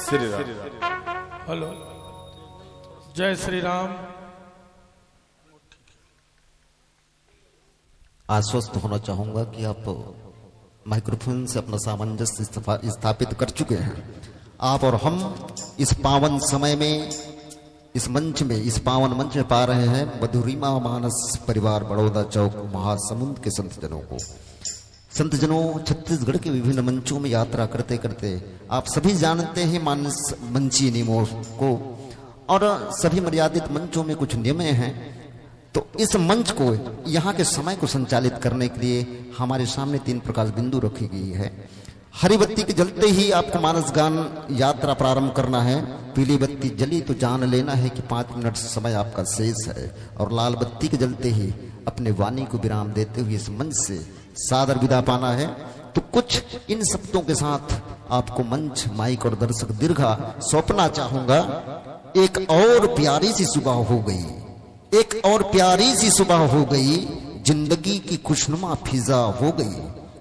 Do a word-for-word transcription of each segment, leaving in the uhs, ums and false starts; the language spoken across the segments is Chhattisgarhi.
श्री राम। हेलो, जय श्री राम। आश्वस्त होना चाहूंगा कि आप माइक्रोफोन से अपना सामंजस्य स्थापा-, स्थापित कर चुके हैं। आप और हम इस पावन समय में, इस मंच में, इस पावन मंच में पा रहे हैं मधुरिमा मानस परिवार बड़ौदा चौक महासमुंद के संत जनों को। संत जनों, छत्तीसगढ़ के विभिन्न मंचों में यात्रा करते करते आप सभी जानते हैं मानस मंची नियमों को, और सभी मर्यादित मंचों में कुछ नियम हैं। तो इस मंच को, यहाँ के समय को संचालित करने के लिए हमारे सामने तीन प्रकाश बिंदु रखी गई है। हरी बत्ती के जलते ही आपको मानस गान यात्रा प्रारंभ करना है। पीली बत्ती जली तो जान लेना है कि पाँच मिनट समय आपका शेष है, और लाल बत्ती के जलते ही अपने वाणी को विराम देते हुए इस मंच से सादर विदा पाना है। तो कुछ इन शब्दों के साथ आपको मंच, माइक और दर्शक दीर्घा सौंपना चाहूंगा। एक और प्यारी सी सुबह हो गई, एक और प्यारी सी सुबह हो गई, जिंदगी की खुशनुमा फिजा हो गई।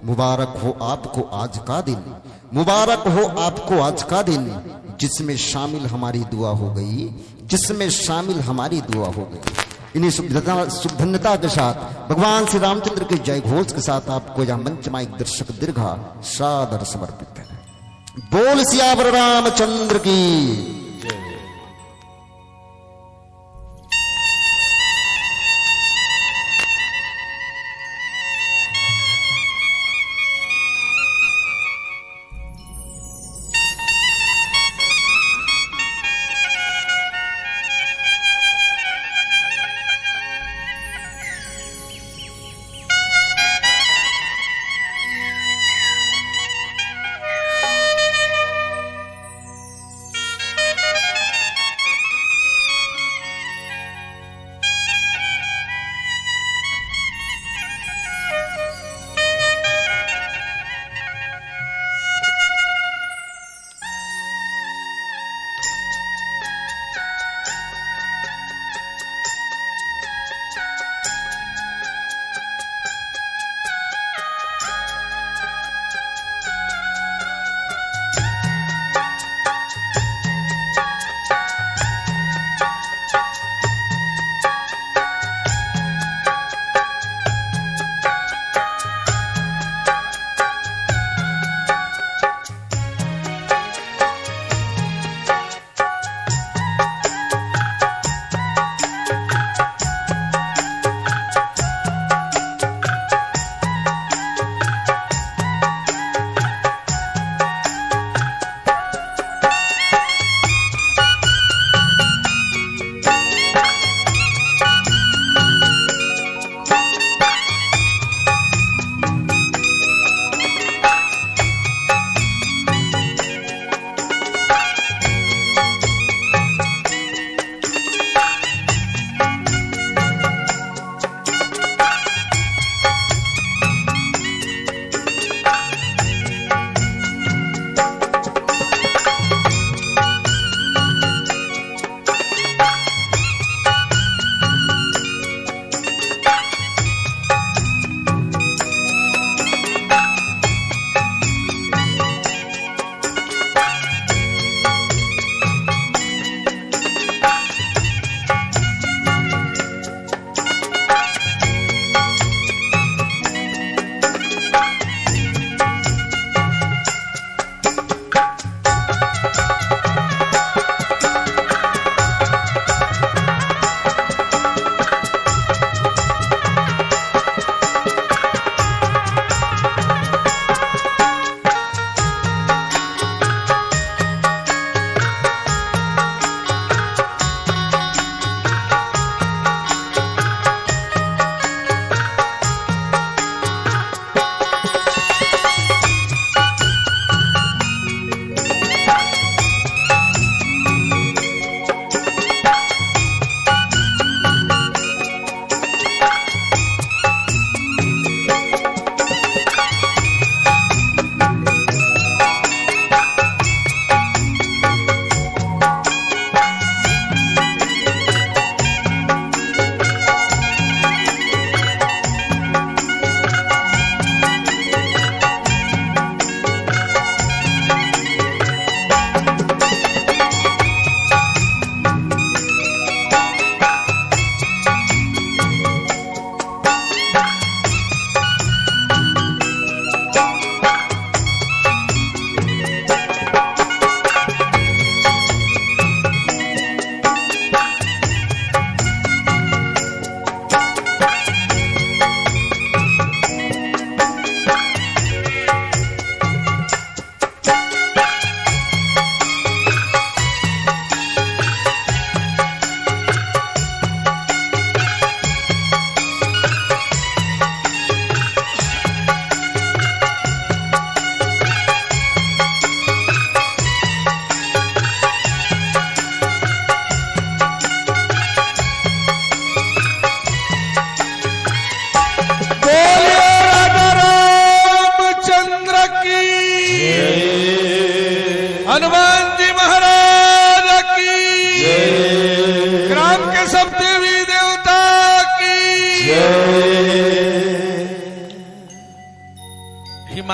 मुबारक हो आपको आज का दिन, मुबारक हो आपको आज का दिन, जिसमें शामिल हमारी दुआ हो गई, जिसमें शामिल हमारी दुआ हो गई। इन्हीं शुभ धन्यता, शुभ धन्यता के साथ भगवान श्री रामचंद्र के जय घोष के साथ आपको यह मंच माइक दर्शक दीर्घा सादर समर्पित है। बोल सियावर रामचंद्र की।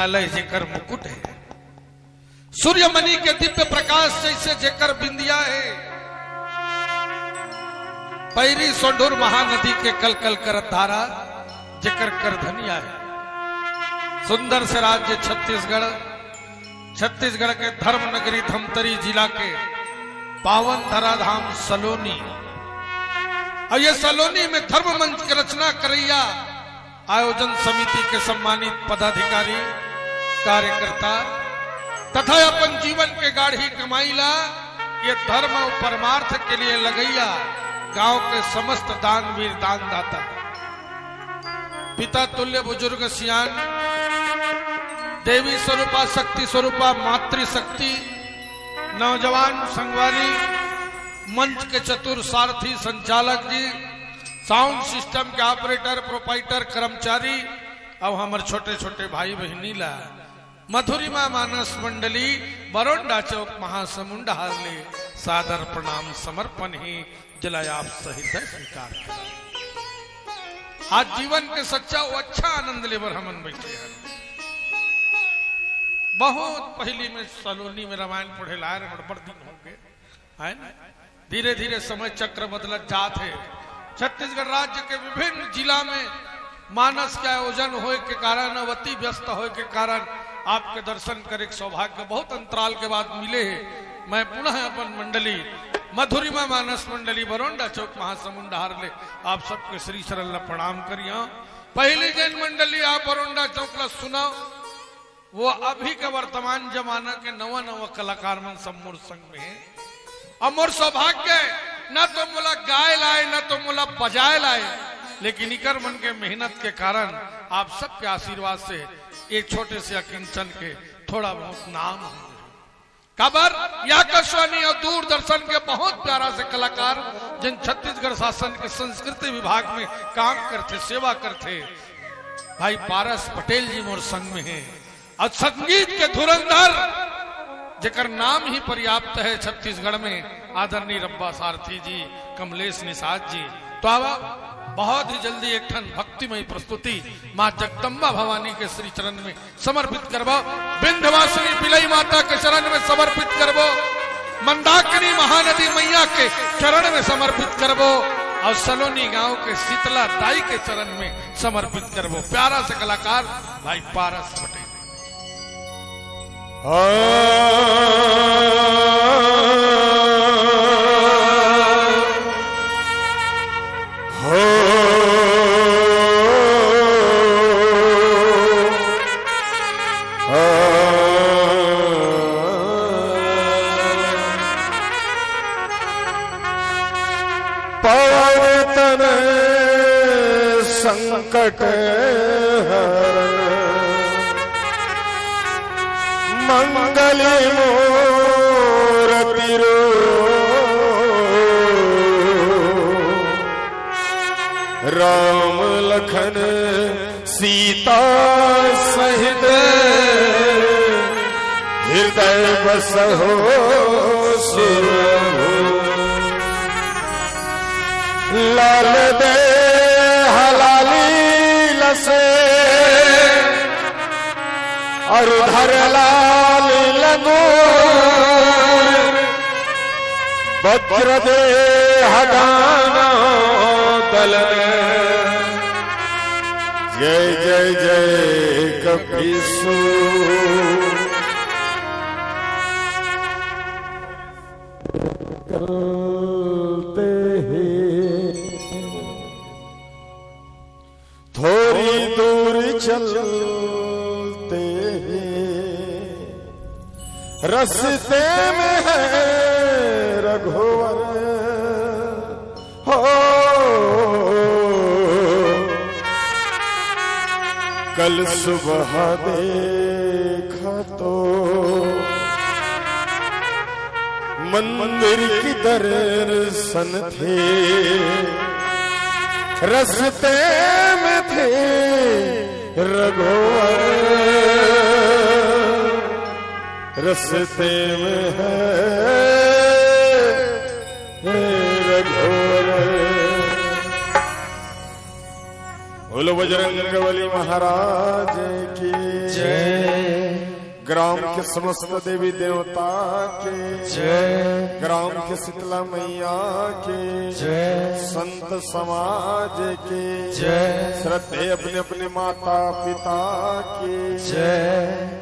अलय जेकर मुकुट हे, सूर्यमणि के दिव्य प्रकाश जइसे जेकर बिंदिया हे, पैरी सोंढुर महानदी के कल कल करत धारा जेकर करधनिया हे। सुंदर से राज्य छत्तीसगढ़, छत्तीसगढ़ के धर्म नगरी धमतरी जिला के पावन धराधाम सलोनी। अउ ये सलोनी में धर्म मंच के रचना करइया आयोजन समिति के सम्मानित पदाधिकारी, कार्यकर्ता तथा अपन जीवन के गाढ़ी कमाई ला ये धर्म अउ परमार्थ के लिए लगइया गांव के समस्त दानवीर दानदाता, पिता तुल्य बुजुर्ग सियान, देवी स्वरूपा, शक्ति स्वरूपा, मातृशक्ति, नौजवान संगवारी, मंच के चतुर सारथी, संचालक जी, साउंड सिस्टम के ऑपरेटर, प्रोपाइटर, कर्मचारी, अउ हमर छोटे-छोटे भाई बहिनी ला मधुरिमा मानस मंडली, बरोंडा चौक, महासमुंड हार ले सादर प्रणाम समर्पण हे, जेला आप सहित स्वीकार करें। आज जीवन के सच्चा अउ अच्छा आनंद लेबर हमन बइठे हन। बहुत पहिली में सलोनी में रामायण पढ़े ला आए रहें, बड़ दिन होगे, हे ना? धीरे-धीरे समय चक्र बदलत जात हे। छत्तीसगढ़ राज्य के विभिन्न जिला में मानस के आयोजन होय के कारण अउ अति व्यस्त होय के कारण आपके दर्शन करे के सौभाग्य बहुत अंतराल के बाद मिले हे। मैं पुनः अपन मंडली मधुरिमा मानस मंडली बरोंडा चौक महासमुंड हार ले आप सबके श्री चरण ला प्रणाम करिया। पहिली जेन मंडली आप बरोंडा चौक ला सुना, वो अभी के वर्तमान जमाना के नवा नवा कलाकार मन सब मोर संग में हे। अउ मोर सौभाग्य हे, न तो मोला गाय लाए, न तो मोला बजाए लाए, लेकिन इकर मन के मेहनत के कारण आप सबके आशीर्वाद से ये छोटे से अकिंचन के थोड़ा बहुत नाम हे। काबर, ये आकाशवाणी अउ दूरदर्शन के बहुत प्यारा से कलाकार, जेन छत्तीसगढ़ शासन के संस्कृति विभाग में काम करथे, सेवा करथे, भाई पारस पटेल जी मोर संग में हे। अउ संगीत के धुरंधर, जेकर नाम ही पर्याप्त हे छत्तीसगढ़ में, आदरणीय रब्बा सारथी जी, कमलेश निषाद जी। तो आवा, बहुत ही जल्दी एक ठन भक्तिमय प्रस्तुति माँ जगदम्बा भवानी के श्री चरण में समर्पित करबो, विंध्यवासिनी बिलई माता के चरण में समर्पित करबो, मंदाकिनी महानदी मैया के चरण में समर्पित करबो, अउ सलोनी गांव के शीतला दाई के चरण में समर्पित करबो। प्यारा से कलाकार भाई पारस पटेल। पवन तनय संकट हरण, मंगली मूरति रूप। राम लखन सीता सहित हृदय बसहो सुरभूप। लाल देह लाली लसे अरु धर लाल लंगूर। वज्र देह दानव दलन। जय जय जय कपीसू। करते हैं थोड़ी दूर चलते हैं, रस्ते में है रघुवर। हो, कल सुबह देखा तो मंदिर की दर्शन थे, रस्ते में थे रघुवर, रस्ते में है रघुवर। बोलो बजरंग बली महाराज की जय। ग्राम के समस्त देवी देवता के जय। ग्राम के शीतला मैया के जय। संत समाज के जय। श्रद्धेय अपने अपने माता पिता के जय।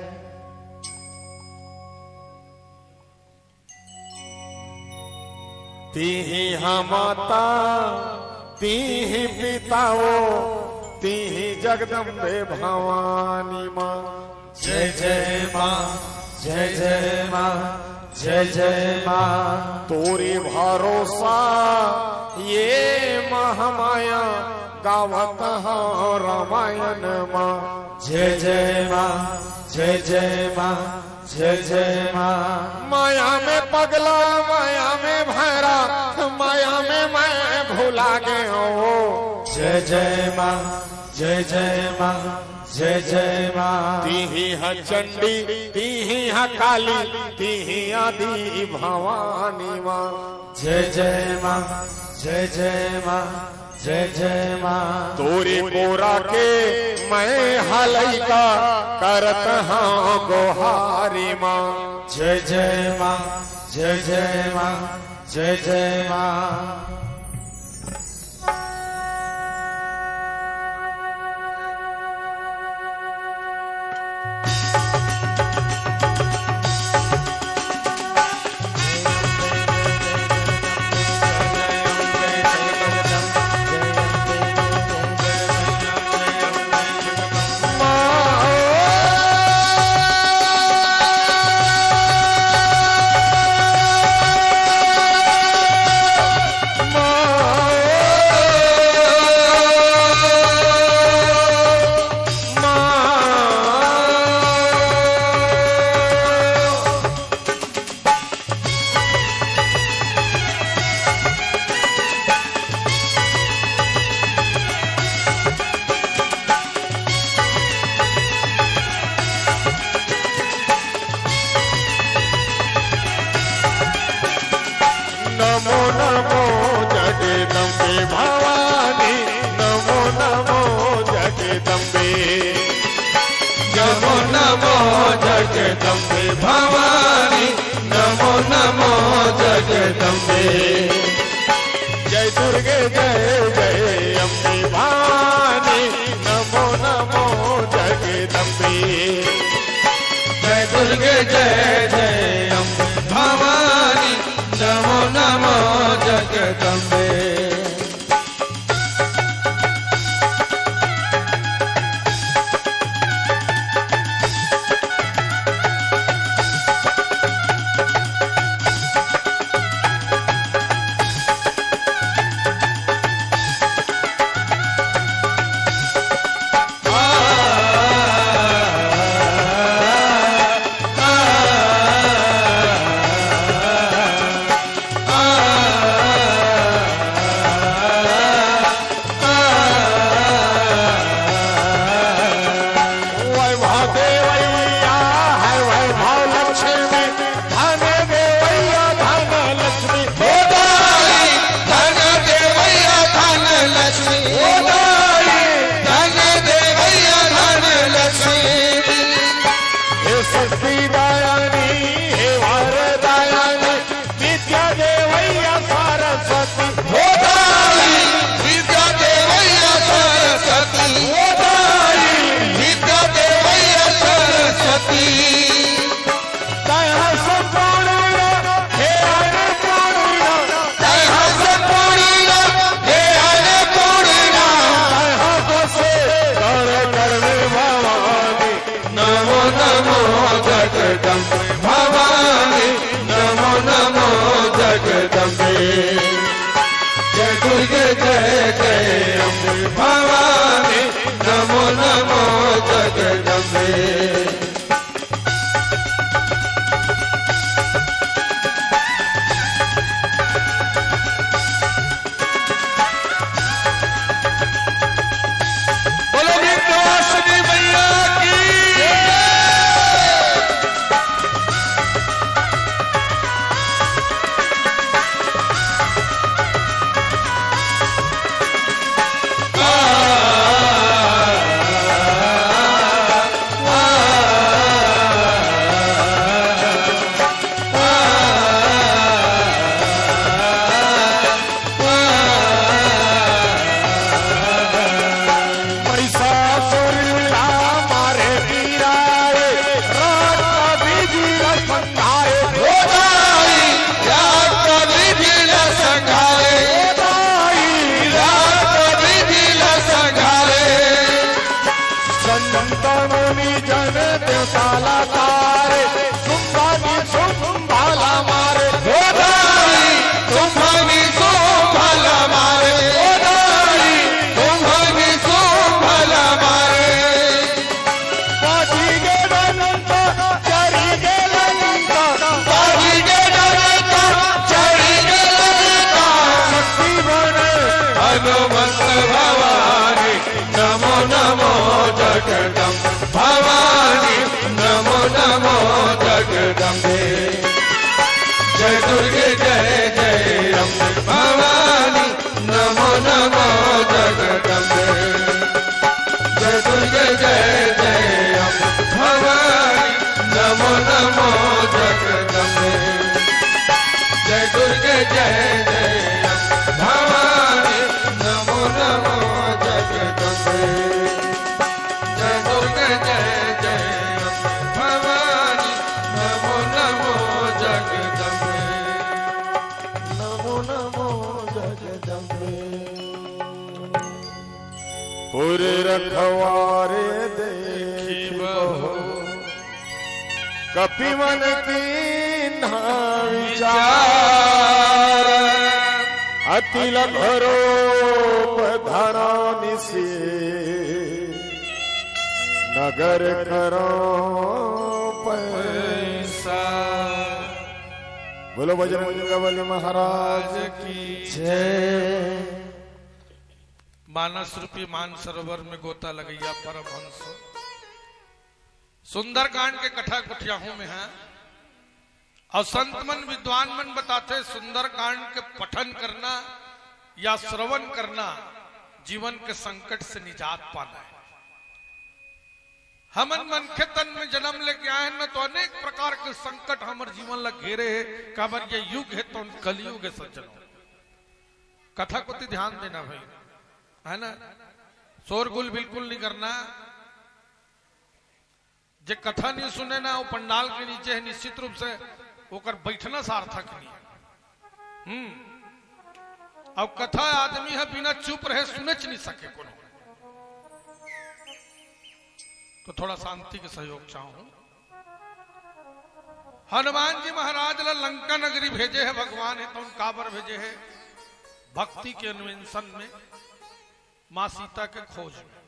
तिही हा माता, तिही पिता वो, तिही जगदम्बे भवानी माँ। जय जय माँ, जय जय माँ, जय जय माँ। तोरे भरोसा ये महामाया, गावत हौं रामायण माँ। जय जय माँ, जय जय माँ, जय जय माँ। माया में पगला, माया में भैरा, माया में मैं भुला गयो। जय जय माँ, जय जय माँ, जय जय माँ। तिही हा चंडी, तिही हा काली, तिही आदि भवानी माँ। जय जय माँ, जय जय माँ, जय जय माँ। तोरे कोरा के मैं हा लइका, करत हौं गोहारी माँ। जय जय माँ, जय जय माँ, जय जय माँ। नमो नमो जगदम्बे भवानी, नमो नमो जगदम्बे। नमो नमो जगदम्बे भवानी, नमो नमो जगदम्बे। जय दुर्गे जय जय अम्बे भवानी, नमो नमो जगदम्बे। जय दुर्गे जय जय अम्बे भवानी, नमो नमो जगदम्बे। वैभव देवैया है वैभव लक्ष्मी, धन देवैया धन लक्ष्मी। हो दाई, धन देवैया धन लक्ष्मी। हो दाई, धन देवैया धन लक्ष्मी। हे शक्ति दायनी, हे वर दायनी, विद्या देवैया सरस्वती। हो दाई, विद्या देवैया सरस्वती। हो दाई, विद्या देवैया सरस्वती। तैं हा संपूर्ण, हे अन्नपूर्ण। तैं हा संपूर्ण, हे अन्नपूर्ण। तैं हा बसे कर कर में भवानी। नमो नमो जगदम्बे भवानी, नमो नमो जगदम्बे। जय दुर्गे जय जय अम्बे भवानी, नमो नमो जगदम्बे। बोलो विंध्यवासिनी मैया की। भवानी नमो नमो जगदम्ब। भवानी नमो नमो जगदम्बे। जय दुर्गे जय जय अम्बे। भवानी नमो नमो जगदम्बे। जय दुर्गे जय जय अम्बे। भवानी नमो नमो जगदम्बे। जय दुर्गे जय जय अम्बे। भवानी नमो नमो जगदम्बे। जय दुर्गे जय जय अम्बे। भवानी नमो नमो जगदम्बे। नमो नमो जगदम्बे। पुर रखवारे देखी बहु कपिवन कीन्हा विचार। अति लघु रूप धरा निसि नगर करो पैसा। बोलो बजरंग बली महाराज की जय। मानस रूपी मानसरोवर में गोता लगइया परमहंस सुंदरकांड के कथा गोठियाहूं में है। अउ संत मन, विद्वान मन बताथे, सुंदरकांड के पठन करना या श्रवण करना जीवन के संकट से निजात पाना है। हमन मनखे तन में जन्म लेके आए हन न, तो अनेक प्रकार के संकट हमर जीवन ला घेरे हे। काबर ये युग हे तो कलयुग हे सज्जनों। कथा कोति ध्यान देना भाई, है ना? शोरगुल बिल्कुल नहीं करना। जे कथा नहीं सुने ना, वो पंडाल के नीचे है, निश्चित रूप से ओकर बैठना सार्थक नहीं है। हम्म। अब कथा आदमी है, बिना चुप रहे सुनेच नहीं सके कोनो। तो थोड़ा शांति के सहयोग चाहूं। हनुमान जी महाराज ला लंका नगरी भेजे हे भगवान, हे तो उन काबर भेजे हे? भक्ति के अन्वेषण में, माँ सीता के खोज में।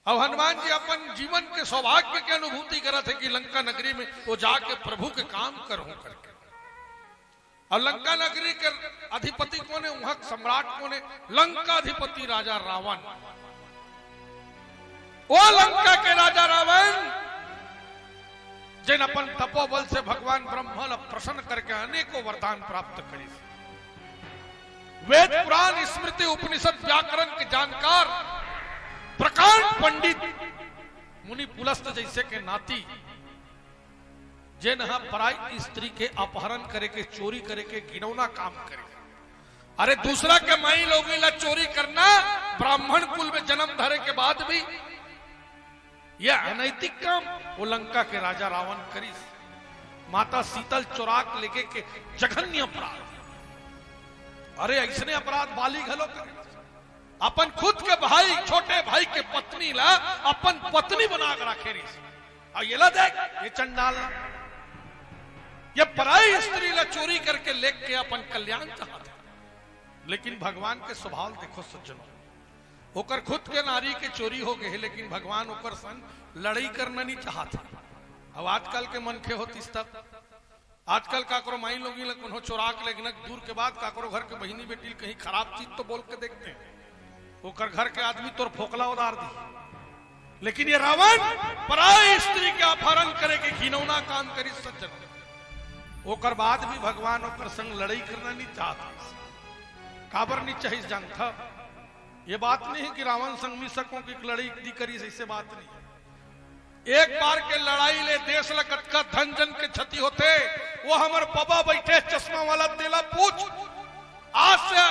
अब हनुमान जी अपन जीवन के सौभाग्य के अनुभूति करत हे कि लंका नगरी में वो जाके प्रभु के काम करहूं करके। और लंका नगरी के अधिपति कोन हे? वहां के सम्राट कोन हे? लंकाधिपति राजा रावण। ओ लंका के राजा रावण, जेन अपन तपोबल से भगवान ब्रह्मा ला प्रसन्न करके अनेकों वरदान प्राप्त करिस। वेद पुराण स्मृति उपनिषद व्याकरण के जानकार, प्रकांड पंडित, मुनि पुलस्त जैसे के नाती, जेन ह पराई स्त्री के अपहरण करे के, चोरी करे के घिनौना काम करे। अरे, दूसरा के माई लोगी ला चोरी करना, ब्राह्मण कुल में जन्म धरे के बाद भी यह अनैतिक काम वो लंका के राजा रावण करिस। माता सीता ल चोरा के लेगे के जघन्य अपराध। अरे, ऐसने अपराध बाली घलो करे। अपन खुद के भाई, छोटे भाई के पत्नी ला अपन पत्नी बना के राखे रहिस। अउ ये ला देख, ये चंडाल ला, ये पराई स्त्री ला चोरी करके लेके अपन कल्याण चाहत हे। लेकिन भगवान के स्वभाव देखो सज्जनों, ओकर खुद के नारी के चोरी हो गए हे, लेकिन भगवान ओकर संग लड़ाई करना नहीं चाहत हे। अब आजकल के मनखे होतिस तब, आजकल काकरो माई लोगी ला कोनो चोरा के लेगना, दूर के बात काकरो घर के बहिनी बेटी ल कहीं खराब चीज तो बोल के देखते हैं, ओकर घर के आदमी तोर फोकला उतार दी। लेकिन ये रावण पराई स्त्री के अपहरण करे के घिनौना काम करिस सज्जन, ओकर बाद भी भगवान ओकर संग लड़ाई करना नहीं चाहत। काबर नहीं चाहिस जानथा? ये बात नहीं है कि रावण संग मिल सको कि लड़ाई नहीं करिस, ऐसे बात नहीं है। एक बार के लड़ाई ले देश ला कतका धन जन के क्षति होथे, वो हमर बबा बैठे चश्मा वाला, तेला पूछ। आज से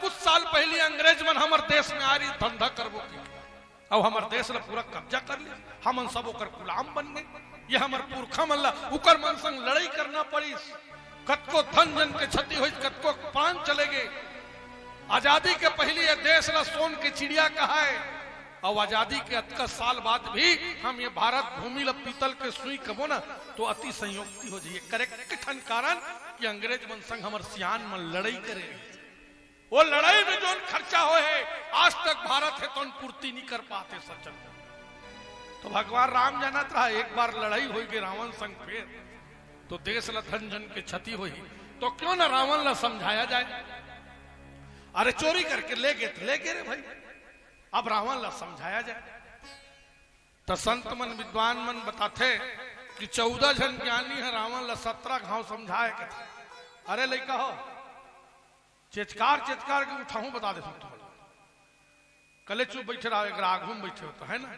कुछ साल पहले अंग्रेज मन हमर देश में आ रही, धंधा करबो की, अब हमर देश ला पूरा कब्जा कर ली, हमन सब ओकर गुलाम बन गए। ये हमर पुरखा मन ला उकर मन संग लड़ाई करना पड़िस। कतको धन जन के क्षति होइस, कतको प्राण चले गए। आजादी के पहले ये देश ला सोन के चिड़िया कहाए, अउ आजादी के अतका साल बाद भी हम ये भारत भूमि ला पीतल के सुई कबो ना, तो अति संयोक्ति हो जाइए। करे के ठन कारण कि अंग्रेज मन संग हमर सियान मन लड़ाई करे। वो लड़ाई में जोन खर्चा होए हे, आज तक भारत हे तोन पूर्ति नहीं कर पाते सज्जन। तो भगवान राम जानत रहा, एक बार लड़ाई होई के रावण संग फेर, तो देश ला धन जन के क्षति होई, तो क्यों ना रावण ला समझाया जाए। अरे चोरी करके ले गे त ले गे रे भाई। अब रावण ला समझाया जाए। त संत मन, विद्वान मन बताथे कि चौदह झन ज्ञानी ह रावण ला सत्रह घांव समझाए कथे। अरे लइका हो, चेचकार चेचकार के उठहूं बता देथंव तुमन ला। कले चुप बइठे रहा, एकरा आघू म बइठे हो त, है ना?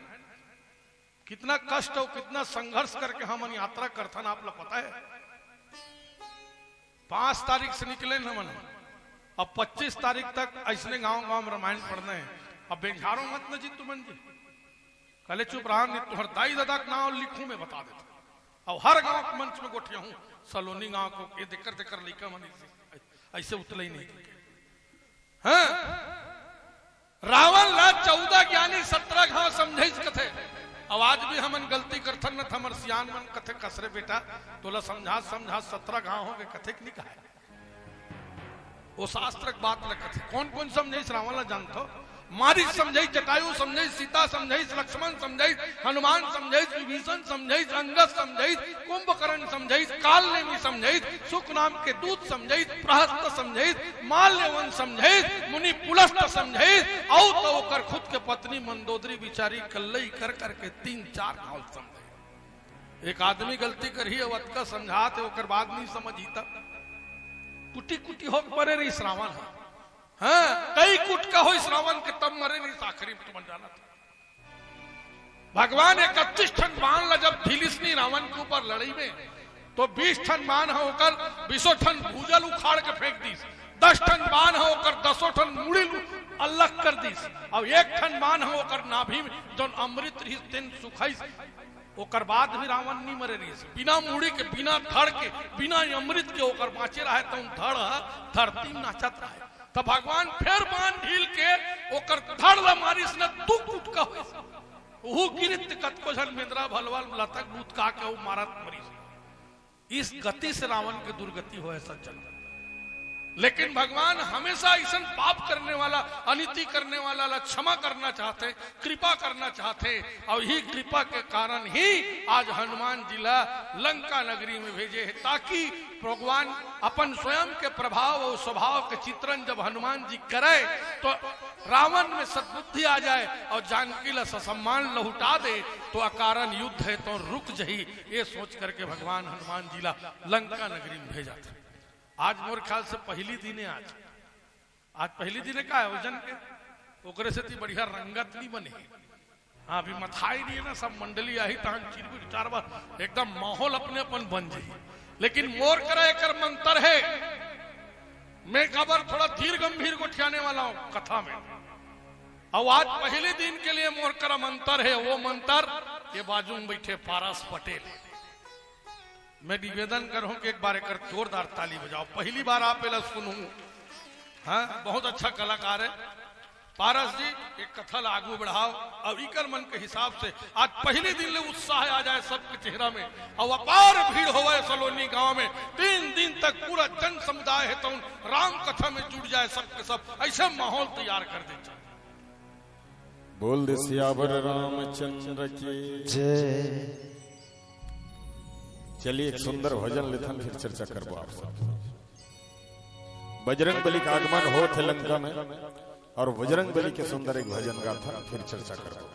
कितना कष्ट अउ कितना संघर्ष करके हमन यात्रा करथन, आप ला पता है? पांच तारीख से निकलेन हमन, अब पच्चीस तारीख तक अइसने गांव गांव म रामायण पढ़ना है। अब बेंझारो मत न जी तुमन जी, कले चुप रहा, नहीं तुंहर दाई ददा के नांव लिखहूं, मैं बता देथंव। अब हर गांव के मंच में गोठियाहूं, सलोनी गांव को, ये देकर देकर लइका मन अइसे, अइसे उतलई नहीं। हाँ, रावण ला चौदह ज्ञानी सत्रह घांव समझाइस कथे। अब आज भी हमन गलती करथन न, त हमर सियान मन कथे, "कस रे बेटा, तोला समझात समझात सत्रह घांव होगे," कथे कि नहीं कहे? वो शास्त्र के बात ल कथे। कौन कौन समझाइस रावण ला जानथो? मारीच समझाइस, जटायु समझाइस, सीता समझाइस, लक्ष्मण समझाइस, हनुमान समझाइस, विभीषण समझाइस, अंगद समझाइस, कुंभकर्ण समझाइस, कालनेमी समझाइस, शुक नाम के दूत समझाइस, प्रहस्त समझाइस, माल्यवन समझाइस, मुनि पुलस्त समझाइस, अउ त ओकर खुद के पत्नी मंदोदरी बिचारी कल्लई कर करके तीन चार घांव समझाइस। एक आदमी गलती करही अउ अतका समझात हे, ओकर बाद नहीं समझही त कुटी कुटी होके मरे रहिस रावण ह। हाँ, कई कुट का होइस रावण के, तब मरे रहिस आखिरी में, तुमन जानत हो। भगवान इकतीस ठन बाण ला जब झिलिस नहीं रावण के ऊपर लड़ई में, तो बीस ठन बाण ह ओकर बीसों ठन भुजा ल उखाड़ के फेंक दिस, दस ठन बाण ह ओकर दसों ठन मुड़ी ल अलग कर दिस, अउ एक ठन बाण ह ओकर नाभि में जौन अमृत रहिस तेन सुखाइस। ओकर बाद भी रावण नहीं मरे रहिस, बिना मुड़ी के, बिना धड़ के, बिना अमृत के ओकर बाँचे रहे, तौन धड़ ह धरती में नाचत रहे। तब भगवान फेर बाण ढील के ओकर धड़ ला मारिस न, दू कुटका होइस। ओहू गिरिस त कतको झन बेंदरा भलवा लतक लुतका के ओ मारत मरिस। इस गति से रावण के दुर्गति होय सज्जन। लेकिन भगवान हमेशा अइसन पाप करने वाला, अनीति करने वाला ला क्षमा करना चाहथे, कृपा करना चाहथे, अउ इही कृपा के कारण ही आज हनुमान जी ला लंका नगरी में भेजे हे, ताकि भगवान अपन स्वयं के प्रभाव अउ स्वभाव के चित्रण जब हनुमान जी करे, तो रावण में सद्बुद्धि आ जाए अउ जानकी ला ससम्मान लहुटा दे, तो अकारण युद्ध हे तो रुक जही, ये सोच करके भगवान हनुमान जी ला लंका नगरी में भेजथे। आज मोर ख्याल से पहिली दिन हे आज। आज पहिली दिन हे का हे, ओ जन के? ओकरे सेती बढ़िया रंगत नहीं बने। हाँ, अभी मथाई नहीं हे ना, सब मंडली आही, तहन चिरगुट चार बार एकदम माहौल अपने अपन बन जाही। लेकिन मोर करा एकर मंतर हे, मैं काबर थोड़ा धीर गंभीर गोठियाने वाला हूँ कथा में। अउ आज पहिली दिन के लिए मोर करा मंतर हे, ओ मंतर ये बाजू में बइठे पारस पटेल। मैं निवेदन करहूं कि एक बार एकर जोरदार ताली बजाओ, पहिली बार आप एला सुनहूं। हाँ, बहुत अच्छा कलाकार हे। पारस जी, एक कथा ला आगू बढ़ाओ, अउ इकर मन के हिसाब से आज पहिली दिन ले उत्साह आ जाए सबके चेहरा में, अउ अपार भीड़ होवे सलोनी गांव में। तीन दिन तक पूरा जन समुदाय हे तौन राम कथा में जुड़ जाए सबके सब, अइसे माहौल तैयार कर दे। बोल दे सियावर रामचंद्र की। जय। चलिए, एक सुंदर भजन लेथन, फिर चर्चा करबो आप सब। बजरंग बली का आगमन होत हे लंका में, अउ बजरंग बली के सुंदर एक भजन गाथन, फिर चर्चा करबो।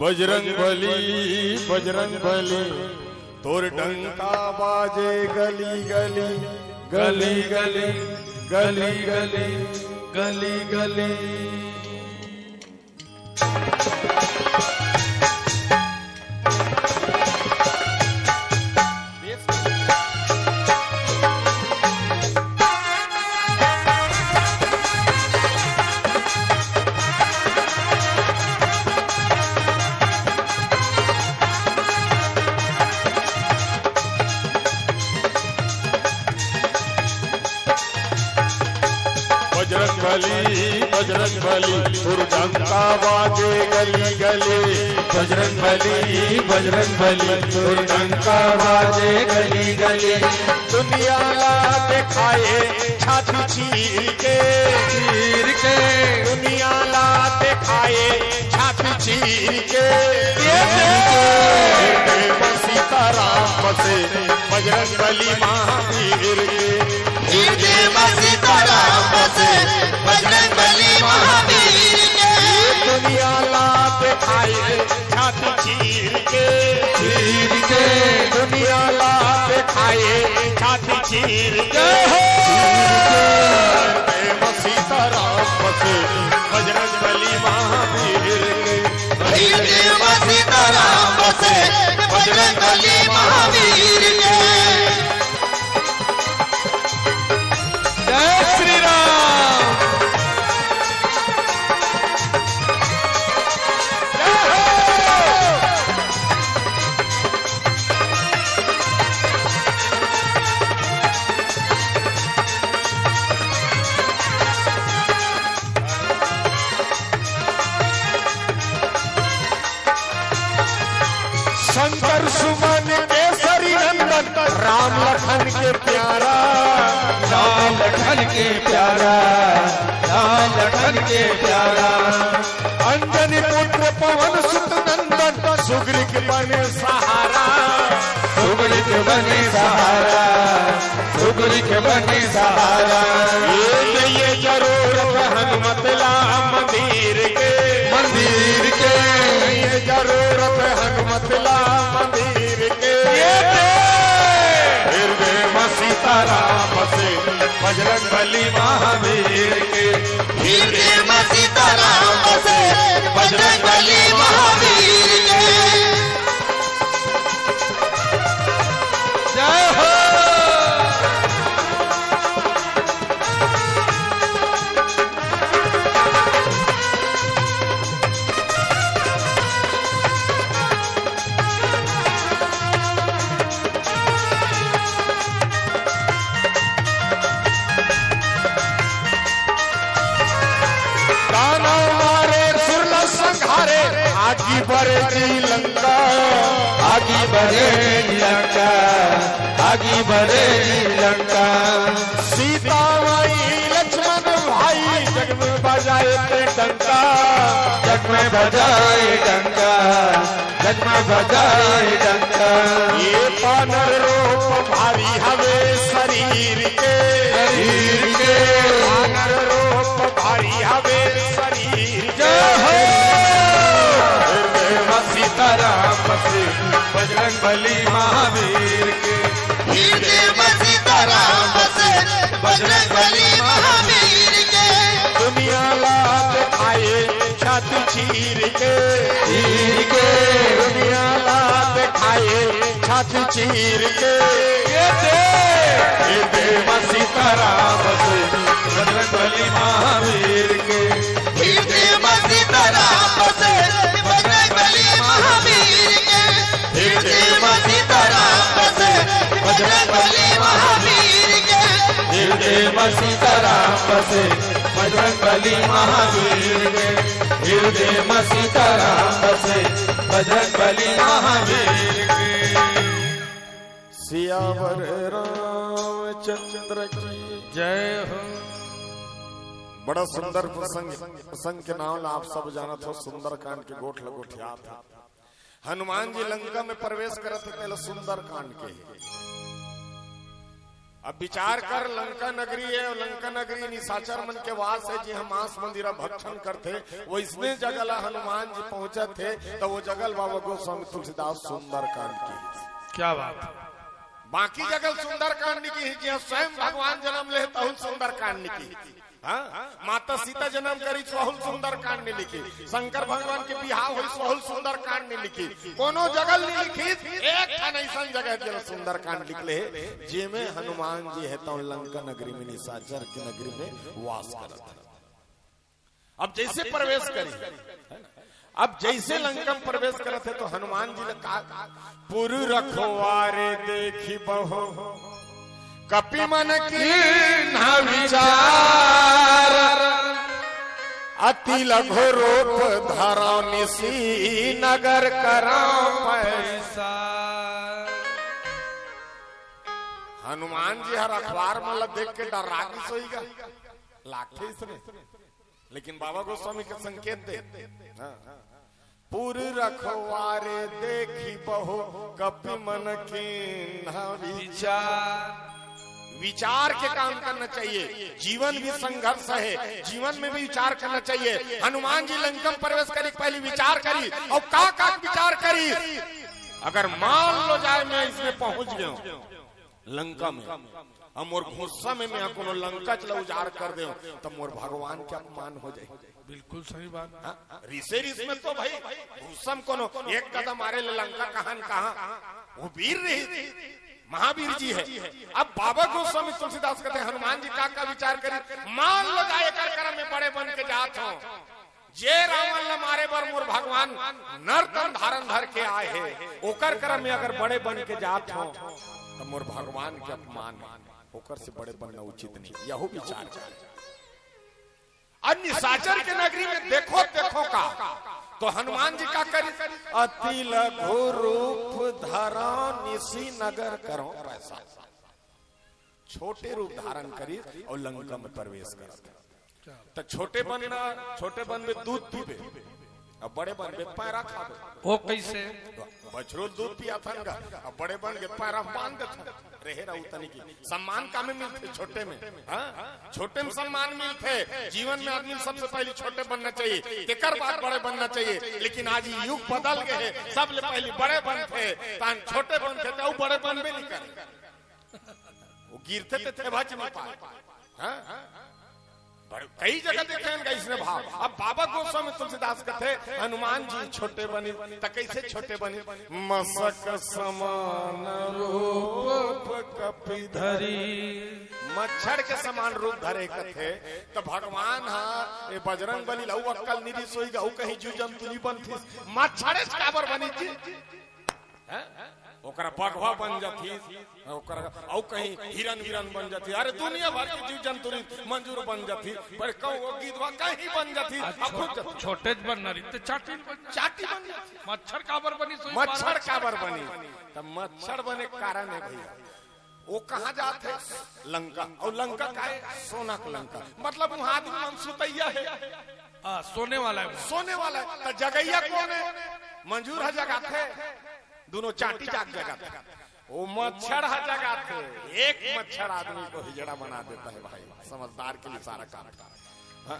बजरंग बली, बजरंग बली, तोर डंका बाजे गली गली, गली गली, गली गली, गली गली। बजरंग बली, बजरंग बली, तोर डंका बाजे गली गली। बजरंग बली, बजरंग बली, तोर डंका बाजे गली गली। दुनिया ला देखाए छाती चीर के, चीर के। दुनिया ला देखाए छाती चीर के। ये देख। सीताराम बसे बजरंग बजरंग बली महावीर के। हृदय में सीताराम बसे, बजरंग बली महावीर के। दुनिया ला दिखाए छाती चीर के। चीर के। दुनिया ला दिखाए छाती चीर के। जय हो। हृदय में सीताराम बसे, बजरंग बली महावीर के। हृदय में सीताराम बसे, बजरंग बली महावीर के। जय श्री राम। जय हो। शंकर सुमन केसरी नंदन, राम लखन के प्यारा। राम लखन के प्यारा, राम लखन के प्यारा। अंजनी पुत्र पवन सुत नंदन, सुग्रीव बने सहारा। सुग्रीव बने सहारा, सुग्रीव बने सहारा। ये, ये जरूरत हनुमत ला मंदिर के। मंदिर के। ये जरूरत हनुमत ला मंदिर के। ये दे। हृदय में सीताराम बसे, बजरंग बली महावीर के। हृदय में सीताराम बसे, बजरंग बली महावीर के। जय हो। दानव मारे सुर ला संघारे, आगी बरे जी लंका। आगी बरे जी लंका, आगी बरे जी लंका। सीता माई लक्ष्मण भाई, जग में बजाए ते डंका। जग में बजाए डंका, जग में बजाए डंका। ये बानर रूप भारी हवे शरीर के। शरीर के। बानर रूप भारी हवे शरीर के। जय हो। हृदय में सीताराम बसे, बजरंग बली महावीर के। हृदय में सीताराम बसे, बजरंग बली महावीर के। दुनिया ला दिखाए छाती चीर के। चीर के। दुनिया ला दिखाए छाती चीर के। ये दे। हृदय में सीताराम बसे, बजरंग बली महावीर के। हृदय में सीताराम बसे, बजरंग बली महावीर के। हृदय में सीताराम बसे, बजरंग बली महावीर के। हृदय में सीताराम बसे, बजरंग बली महावीर के। हृदय में सीताराम बसे, बजरंग बली महावीर के। सियावर रामचंद्र की जय हो। बड़ा सुंदर प्रसंग, प्रसंग के नाम ला आप सब जानत हो, सुंदरकांड के गोठ ल गोठियात हे। हनुमान जी लंका में प्रवेश करत हे, तेला सुंदरकांड के। अब विचार कर, लंका नगरी हे अउ लंका नगरी निशाचर मन के वास हे, जिहां मांस मंदिरा भक्षण करथे, वइसने जगह ला हनुमान जी पहुंचत हे, त वो जगह ल बाबा गोस्वामी तुलसीदास सुंदरकांड के। क्या बात। बाकी जगह ल सुंदरकांड नइ किहिस, जिहां स्वयं भगवान जनम ले तहू ल सुंदरकांड नइ किहिस। हाँ? माता सीता जनम करिस, वहू ल सुंदरकांड नइ लिखिस। शंकर भगवान के बिहाव होइस, वहू ल सुंदरकांड नइ लिखिस। कोनो जगह ल नइ लिखिस, एक ठन अइसन जगह हे जेला सुंदरकांड लिख ले हे, जेमे हनुमान जी हे तहूं लंका नगरी में, निशाचर की नगरी में वास करत हे। अब जइसे प्रवेश करिस, अब जइसे लंका में प्रवेश करत हे त हनुमान जी ल का, पुर रखवारे देखि बहु कपि मन कीन्हा विचार, अति लघु रूप धरौ निसि नगर करौ पैसार। हनुमान जी ह रखवार मन ल देख के डर्रा गिस होही गा, लागथे अइसने। लेकिन बाबा गोस्वामी के संकेत दे, हाँ। पुर रखवारे देखी बहु कपि मन कीन्हा विचार। विचार के काम करना चाहिए। जीवन भी संघर्ष है, जीवन में भी विचार करना चाहिए। हनुमान जी लंका में प्रवेश करी, पहले विचार करी। और का का विचार करी? अगर मान लो जाए मैं इसमें पहुंच गया हूं, लंका में, हम और गुस्सा में मैं कोनो लंका चला उजाड़ कर दे, तो मोर भगवान के अपमान हो जाए। बिल्कुल सही बात। हाँ? रिसे रिस में तो भाई गुस्सा में कोनो एक कदम मारे ले लंका कहां न कहां। वो वीर रही, महावीर जी है। अब बाबा गोस्वामी तुलसीदास कहते हैं, हनुमान जी का का विचार करी, मान लो जाए एकर करम में बड़े बन के जात हो, जे रावण ला मारे बर मोर भगवान नर तन धारण धर के आए हे, ओकर करम में अगर बड़े बन के जात हो, तो मोर भगवान के अपमान है, ओकर से बड़े बनना उचित नहीं। यहू विचार करे। अब निशाचर के नगरी में देखो, देखो का, तो हनुमान जी का करी? अति लघु रूप धरा निशि नगर करो पैसा। छोटे रूप धारण करी और लंका में प्रवेश करत। तो छोटे बनना, छोटे बन में दूध पीबे, अब बड़े बन में पैरा खाबे। वो कैसे? बछरू दूध पिया था ना, अब बड़े बन के पैरा बांध देता। रहे रहू तनी की सम्मान का में मिलते छोटे में। हाँ, छोटे में सम्मान मिलते। जीवन में आदमी सबसे पहले छोटे बनना चाहिए, तेकर बाद बड़े बनना चाहिए। लेकिन आज युग बदल गए है, सबले पहले बड़े बनते, तान छोटे बनते तो बड़े बनबे नहीं करे। वो गिरते थे, थे भाजी में पाए। हाँ? बड़े, कई जगह देखे हैं इसने भाव। अब बाबा गोस्वामी तुलसीदास कहते, हनुमान जी छोटे बनी, त कैसे छोटे बनी? मसक समान रूप कपि धरी। मच्छर के समान रूप धरे कथे, तो भगवान हा, ए बजरंग बली लऊ अक्कल निरी सोई गऊ कहीं जीव जंतु नहीं बनती, मच्छर काबर बनी जी? हैं? ओकरा बघवा बन जाती, ओकरा अउ कहीं हिरन विरन बन जाती। अरे दुनिया भर के जीव जंतु री मंजूर बन जाती, पर कहूँ वो गिद्धवा कहीं बन जाती। आज अब खुद छो-, छोटे ज बनना रही तो चाटी बन, चाटी बन जाती। मच्छर काबर बनी सोई मच्छर पारा। काबर बनी? तब मच्छर बने के कारण है भैया, वो कहाँ जात है? लंका। और लंका का है? सोना का लंका। मतलब वहाँ आदमी मन सुतैया है। हाँ, सोने वाला है वो। सोने वाला है। तो जगैया कौन है? मंजूर है जगात है। दोनों चाटी जाग जगात है। वो मच्छर है जगात है। एक मच्छर आदमी को हिजड़ा बना देता है भाई। समझदार के लिए सारा काम। हाँ।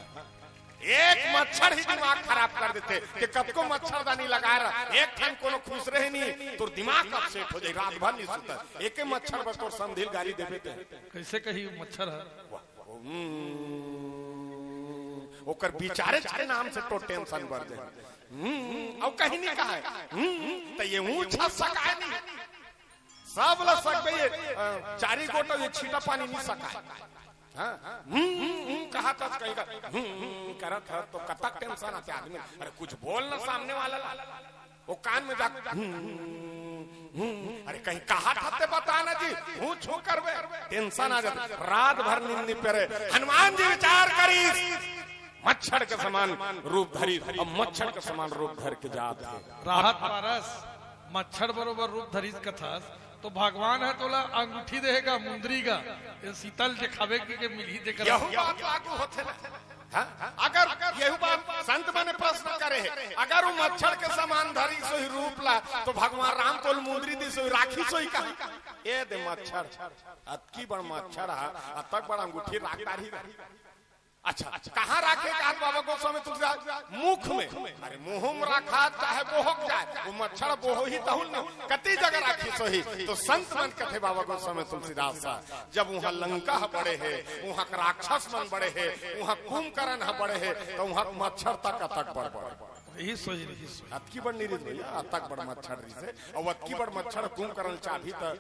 एक मच्छर ही दिमाग खराब कर देते कि कतको मच्छरदानी लगा रहा, एक ठन कोनो खुश रहे नहीं, तो दिमाग अपसेट हो जाए, रात भर नहीं सुता। एक मच्छर बस तोर समधिल गाली देबे ते। कैसे कही मच्छर है? हम्म, ओकर विचारे के नाम से तो टेंशन बढ़ जाए। हम्म, अब कहीं नहीं कहा है। हम्म, तो ये ऊंचा सकाय नहीं। सब ला सकबे ये, अ, चारी गोटा ये छीटा पानी नहीं सकाय। हाँ? हम्म, हम्म, हम्म, कहा था कहीं का, हम्म, हम्म, करत है तो कतक टेंशन आते आदमी। अरे कुछ बोल ना सामने वाला ला। वो कान में जा, हम्म, हम्म, अरे कहीं कहा था ते बता ना जी, हूँ छू करबे, टेंशन आ जाता। रात भर नींद नहीं पेरे। हनुमान जी विचार करी, मच्छर के समान रूप धरी, अब मच्छर के समान रूप धर के जात है। राहत पारस, मच्छर बरोबर रूप धरिस कथस, तो भगवान है तोला अंगूठी देगा, मुंदरी का, ये शीतल दिखावे के, के मिलही देकर। यहू बात लागू होथे ना। हाँ? अगर यहू बात संत मन प्रश्न करे है, अगर वो मच्छर के समान धरी सोई रूप ला, तो भगवान राम तोल मुंदरी दी सोई राखी सोई का? ये दे मच्छर, अतकी बड़ मच्छर हा, अतक बड़ अंगूठी राख डारी। अच्छा, कहाँ राखे का बाबा गोस्वामी तुलसीदास? मुख में। अरे मुंह में राखा चाहे बोहक जाए, वो मच्छर बोहो ही तहुल न, कति जगह राखी सोही। तो संत मन कथे बाबा गोस्वामी तुलसीदास सा, जब वहाँ लंका बड़े है, वहाँ राक्षस मन बड़े है, वहाँ कुंभकर्ण बड़े है, तो वहाँ मच्छर तक अतक बड़ बड़े। रही सोही, रही सोही। अतकी बड़ नहीं रही भैया, अतक बड़ मच्छर रही से, और अतकी बड़ मच्छर कुंभकर्ण चाभी त,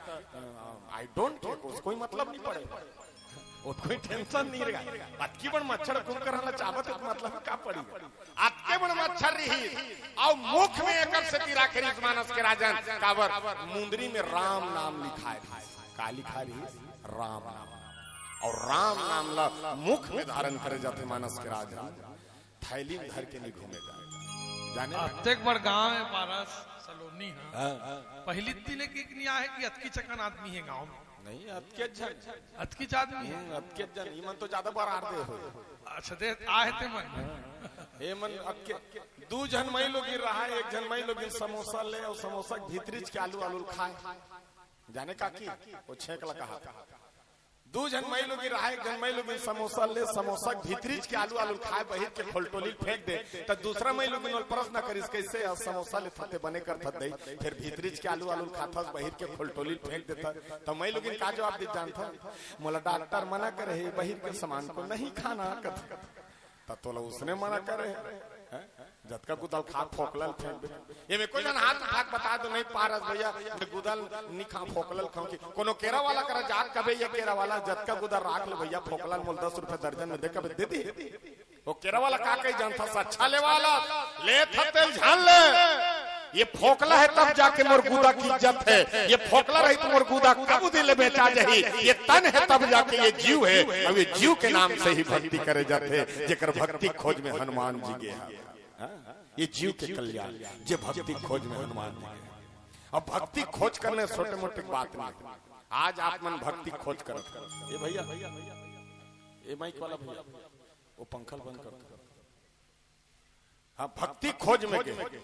I don't take, कोई मतलब नहीं पड़े। वो कोई टेंशन नहीं रहेगा। अतकी बड़ मच्छर कुंभकर्ण ला चाबत है, मतलब का पड़ी? अतके बड़ मच्छर रही, और मुख में एकर सेती राखे रही मानस के राजन, काबर मुंदरी में राम नाम लिखाए रही। का लिखाए रही? राम नाम। और राम नाम ला मुख में धारण करे जाते मानस के राजन, थैली में धर के नहीं घूमे जाए। जाने? अतेक बड़ गांव है पारस सलोनी है। हाँ। पहली दिन एक, एक नहीं आहे कि अतकी चकन आदमी है गांव में। नहीं, अतके झन। अतकी च आदमी है। हम्म, अतके झन। इमन तो ज्यादा बरार दे हो। अच्छा, दे, आहे ते मन। ए मन अतके दू झन मई लोगिन रहा, एक झन मई लोगिन समोसा ले अउ समोसा के भीतरीच के आलू आलू खाए। जाने का की? वो छेंक ला कहा। दू झन मई लोगिन रहा, एक झन मई लोगिन समोसा ले, समोसा के भीतरीच के आलू आलू खाए, बहिर के खोलटोली फेंक दे। त दूसरा मई लोगिन ओला प्रश्न करिस, "कैसे यार समोसा ले थते बने कर थत दई, फिर भीतरीच के आलू आलू खाथस, बहिर के खोलटोली फेंक देथस?" त मई लोगिन का जवाब दे जानथव? "मोला डॉक्टर मना करे हे, बहिर के सामान को नहीं खाना," कथे। त तोला उसने मना करे हे, हैं? जतका गुदल खा, फोकला ल फेंक दे। एमे कोई झन हाथ उठा के बता दो, "नहीं पारस भैया, मैं गुदल नहीं खा, फोकला ल खाऊं।" कि कोनो केरा वाला करा जाके कबे, "ये केरा वाला, जतका गुदल राख ले भैया, फोकला ल मोला दस रुपया दर्जन में दे," कबे दे दे। वो केरा वाला का कही जानथस? अच्छा ले वाला, ले थते ल झन ले। ये फोकला हे तब जाके मोर गुदा के इज्जत हे। ये फोकला रही त मोर गुदा कब दिन ले बेचा जाही। ये तन हे तब जाके ये जीव हे। अब ये जीव के नाम से ही भक्ति करे जाथे, जेकर भक्ति खोज में हनुमान जी गे हे। हाँ? ये जीव के कल्याण, जे भक्ति खोज में हनुमान जी गे। अब भक्ति खोज करने छोटे मोटे बात नहीं। आज आप मन भक्ति खोज करत हो। ए भैया, ए माइक वाला भैया, वो पंखा ल बंद कर दो। हाँ, भक्ति खोज में गे।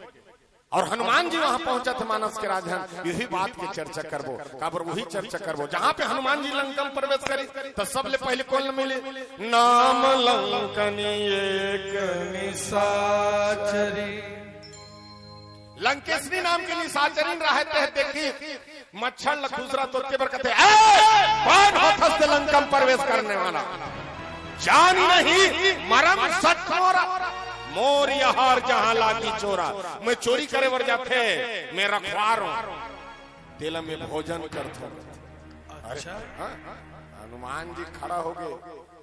अउ हनुमान जी वहां पहुंचथे, मानस के राजन, इही बात के चर्चा करबो। काबर उही चर्चा करबो, जहां पे हनुमान जी लंका में प्रवेश करिस, त सबले पहले कोन ल मिलिस? "नाम लंकिनी एक निशाचरी।" लंकेशनी नाम के निशाचरी रहे, ते देखिस मच्छर ल खुसरत हे, ओतके बर कथे, "ए, कोन होथस ते लंका में प्रवेश करने वाला? जानी नहीं मरम सठ मोरा, मोर अहार जहां लागी चोरा।" मैं चोरी करे बर जाथे, मैं रखवार हूं, तेला मैं भोजन करथों। अरे, अच्छा। हाँ? हनुमान जी खड़ा हो गे,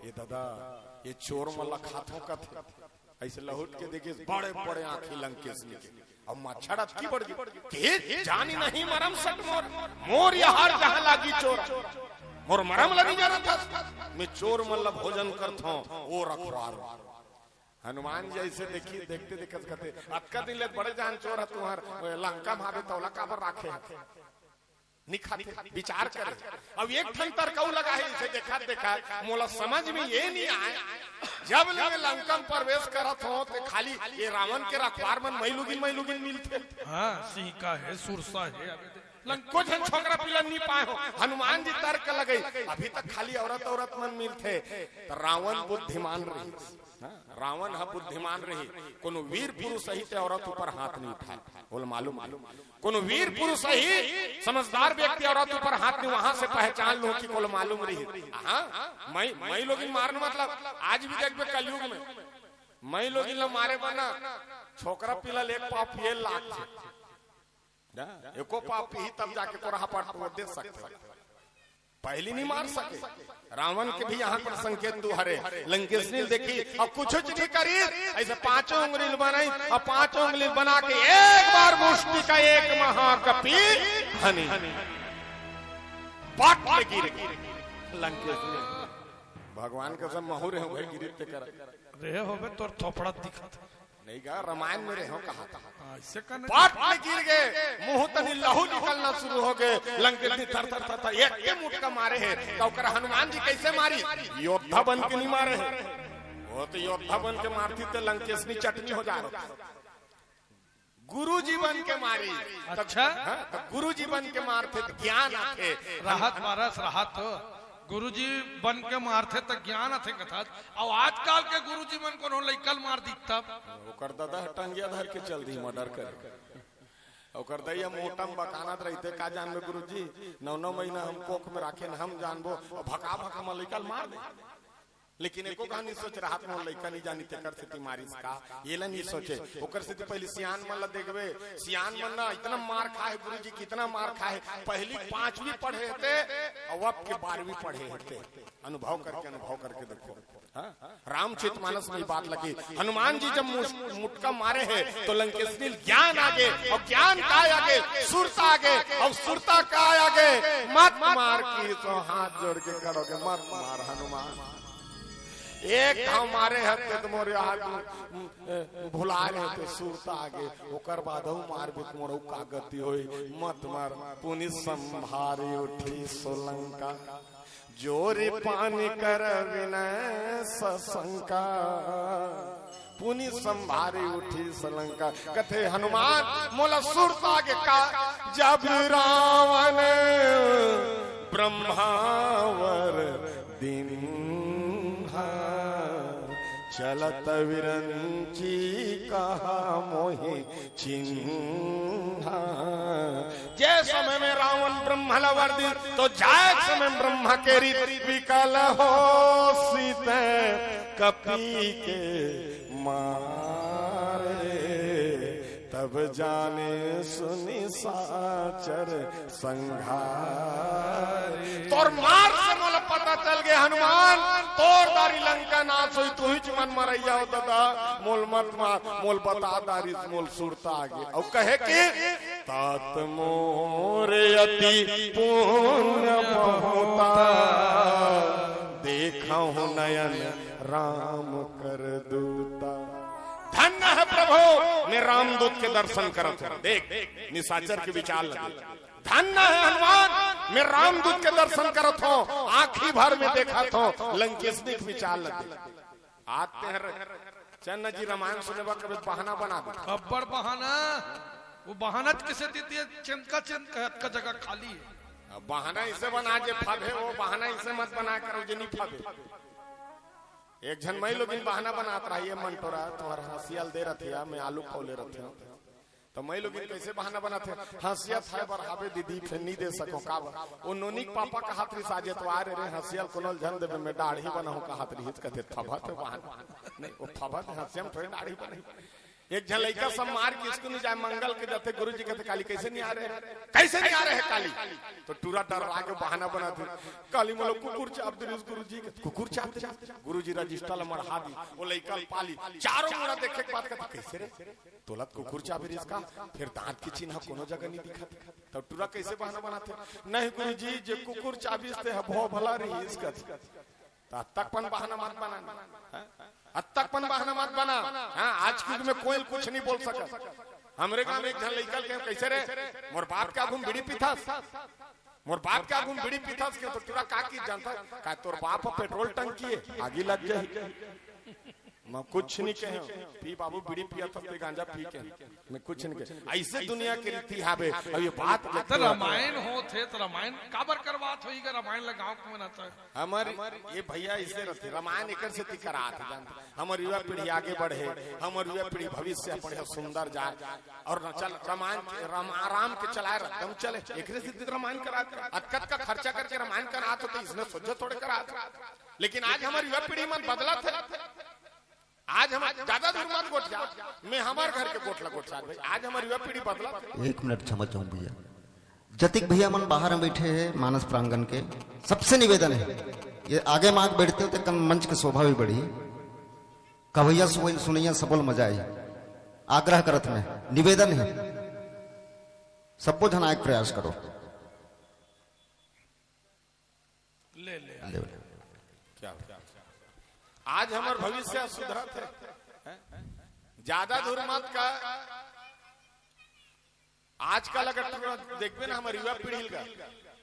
"ये दादा, ये चोर मन ल खाथों," कथे। ऐसे लहुट के देखिस, बड़े बड़े आंखी लंकेशनी के। अब मच्छर अतकी बढ़ गे कि, "हे, जानी नहीं मरम सठ मोर, मोर अहार जहां लागी चोरा। मोर मरम ल नहीं जानथस, मैं चोर मन ल भोजन करथों, ओ रखवार।" हनुमान जी ऐसे देखिस, देखते देखत कथे, "अतका दिन ले बड़े जान चोर ह तुंहर, लंका में आबे तौला काबर राखे हथे?" निखाते विचार करे। अब एक ठन तर्क अउ लगा हे, इसे देखा देखा मोला समझ में ये नहीं आए, जब ले मैं लंका में प्रवेश करत हों, ते खाली ये रावण के रखवार मन मई लोगिन, मई लोगिन मिलथे। हाँ, सिंह का हे, सुरसा हे। लंक- कुछ हम छोकरा पिला नहीं पाए हो। हनुमान जी तर्क लगई, अभी तक खाली औरत, औरत मन मिलथे। त रावण बुद्धिमान रहिस। हाँ, रावण ह बुद्धिमान रही, कोनो वीर पुरुष ही ते औरत ऊपर हाथ नहीं उठाए, ओला मालूम हे। कोनो वीर पुरुष ही, समझदार व्यक्ति औरत ऊपर हाथ नहीं, वहां से पहचान लो कि कोला मालूम रही। हाँ, मई, मई लोगिन मारन मतलब, आज भी देखबे कलयुग में, मई लोगिन ल मारे बर ना, छोकरा पिला ले पाव पिए लागथे। ना, एको पाव पीही तब जाके तोर हाथ पर दे सकथे। पहली नहीं मार सके। रावण के भी यहाँ पर संकेत दू हरे। लंकेशनी ल देखिस, अब कुछ नहीं करिस, ऐसे पांचों उंगली ल बनाइस, अब पांचों उंगली ल बना के एक बार मुष्टि का एक महाकपि हनी। पट ले गिर गे। लंकेशनी, भगवान कसम महूं रेहेंव भाई, गिरिस ते करा। रेहे होबे, तोर थोपड़ा दिखत हे। नहीं गा, रामायण में रेहेंव कहा था। हाँ, ऐसे का नहीं? पट ले गिर गे, मुंह तनी लहू निकलना शुरू हो गे। लंकेशनी थर थर थर थर, एक के मुटका मारे हे, त ओकर हनुमान जी कैसे मारिस? योद्धा बन के नहीं मारे हे। वो तो योद्धा बन के मारतिस ते लंकेशनी चटनी हो जातिस। गुरुजी बन के मारिस। अच्छा। हाँ, त गुरुजी बन के मारथे त ज्ञान आथे। राहत महाराज, राहत। गुरुजी बन के मारथे त ज्ञान आथे कथस। अउ आजकल के गुरुजी मन कोनो लइका ल मार दिस तब। ओकर ददा ह टंगिया धर के चल दिही, मर्डर करे। ओकर दई ह मोटा म बकानत रहिथे, "का जानबे गुरुजी, नौ नौ महीना हम कोख में राखेन, हम जानबो, अउ भका भका म लइका ल मार दे।" लेकिन एको कहा नहीं सोचे, "राहत मोर लइका नहीं जानी तेकर सेती मारिस का?" एला नहीं सोचे। ओकर सेती पहली सियान मन ला देखबे, सियान मन ना इतना मार खाए गुरुजी, कितना मार खाए। पहली पांचवी पढ़े हेते, अउ अब के बारहवीं पढ़े हेते। अनुभव करके, अनुभव करके देखो। हाँ? रामचरित मानस में ये बात लगी। हनुमान जी जब मुस-, मुटका मारे हे, त लंकेशनी ल ज्ञान आगे, अउ ज्ञान काय आगे? सुरता आगे, अउ सुरता काय आगे? मत मार की तो हाथ जोड़ के खड़ो के, "मत मार हनुमान।" एक घाव मारे हते त मोर याद भुला रहे थे, सुरता आगे, ओकर बाद अउ मारबे त मोर अउ का गति होई, मत मार। पुनि संभारि उठि सो लंका, जोरि पानि कर विनय सशंका। पुनि संभारि उठीस लंका। कथे हनुमान मोला सुरता गे का, जब रावण ब्रह्मावर दीन्हा, चलत विरंची कहा मोहि चिन्हा। जे समय में रावण ब्रह्मा ला वर दीस, तो जाय समय ब्रह्मा के रीत विकल होसी ते कपि के मारे, तब जाने सुनि साचर संघारे। तोर मार से मोला पता चल गे हनुमान, तोर दारी लंका नाश होई, तुहिच मन मरइया हो ददा, मोल मत मार, मोल बता दारी, मोल सुरता आगे। अउ कहे कि तात मोर अति पुण्य बहुता, देखहु नयन राम कर दूता। धन्य है प्रभु, मैं रामदूत के दर्शन करत हूँ। देख, निशाचर के विचार लगे। धन्य है हनुमान, मैं रामदूत के दर्शन करत हूँ, आँखी भर में देखत हूँ, लंकेशनी के विचार लगे। आते हैं रे। चल न जी, रामायण सुने बर कभी बहाना बना दे। अब्बड़ बहाना। वो बहाना त किसे देती है? चंद का चंद का, का जगह खाली है। अब बहाना इसे बना जे फाबे, वो बहाना इसे मत बना करो जे नहीं फाबे। एक झन मई लोगिन बहाना बनात रही है, मंटोरा, तुम्हारा हंसिया ल दे रथिया, मैं आलू पौले रथिया। तो मई लोगिन कैसे बहाना बनात है? हंसिया थाय बर हाबे दीदी, फेर नहीं दे सको का बर? वो नोनी के पापा कहत रहिस आज एतवार रे, हंसिया ल कोनो ल झन देबे, मैं दाढ़ी बनाहूं कहत रहिस, कथे फबत बहाना। नहीं, वो फबत हंसिया में थोड़ी दाढ़ी बनाही। एक झन लइका सब मार के स्कूल नहीं जाए, मंगल के जाथे, गुरुजी कहथे, "काली कैसे नहीं आ रहे हैं? कैसे नहीं आ रहे हैं काली?" तो टूरा डर लागे बहाना बनाथे, "काली मोला कुकुर चाब दे रहिस गुरुजी।" "कुकुर चाब दे रहिस?" गुरुजी रजिस्टर ला मढ़ा दी, वो लइका ल पाली, चारों मुड़ा देखे के बाद कहथे, "कैसे रे? तोला त कुकुर चाबे रहिस का? फेर दांत के चिन्हा कोनो जगह नहीं दिखत।" तब टूरा कैसे बहाना बनाथे, "नहीं गुरुजी, जे कुकुर चाबिस ते ह भो भला रहिस," कथे। त अतकपन बहाना मत बना। हाँ? अतकपन बहाना मत बना। हाँ, आज के युग में कोई कुछ नहीं बोल सकत। हमरे गांव में एक झन लइका ल कहेंव, "कैसे रे, मोर बाप के आगू म बीड़ी पीथस? मोर बाप के आगू म बीड़ी पीथस?" कहेंव तो टूरा का कहिस जानथस? "का तोर बाप ह पेट्रोल टंकी हे, आगी लग जाही।" मैं कुछ नहीं कहेंव, "पी बाबू, बीड़ी पियथस ते गांजा पी के।" मैं कुछ नहीं कहेंव। ऐसे दुनिया के रीति हावे। अब ये बात त रामायण होत हे, त रामायण काबर करवात होही गा? रामायण ला गांव के मन आता है। हमर ये भैया इसे रथे, रामायण एकर सेती करात हे, जानत हे। हमर युवा पीढ़ी आगे बढ़े, हमर युवा पीढ़ी भविष्य बढ़िया सुंदर जाए, और न चल रामायण के, राम, राम के चलाए रथ, हम चले, एकरे सेती रामायण करात हे। अतका अतका खर्चा करके रामायण करात हे, तो इसने सोचे थोड़े करात हे। लेकिन आज हमर युवा पीढ़ी मन बदलत हे। आज हम ज्यादा दूर मत गोठिया, मैं हमर घर के गोठ ला गोठियात भाई। आज हमर युवा पीढ़ी बदलत हे। एक मिनट क्षमा चाहूँ भैया, जतिक भैया मन बाहर में बैठे हैं मानस प्रांगण के, सबसे निवेदन है, ये आगे माग बैठते हो तो कम मंच की शोभा भी बढ़ी। कवैया सुन-, सुनैया सबल मजा आई। आग्रह करत में निवेदन है, सबो झन आए के प्रयास करो। ले ले। ले ले। क्या? आज हमर भविष्य सुधरत है। हैं? ज्यादा दूर मत का। आजकल अगर टूरा देखबे ना हमर युवा पीढ़ी का,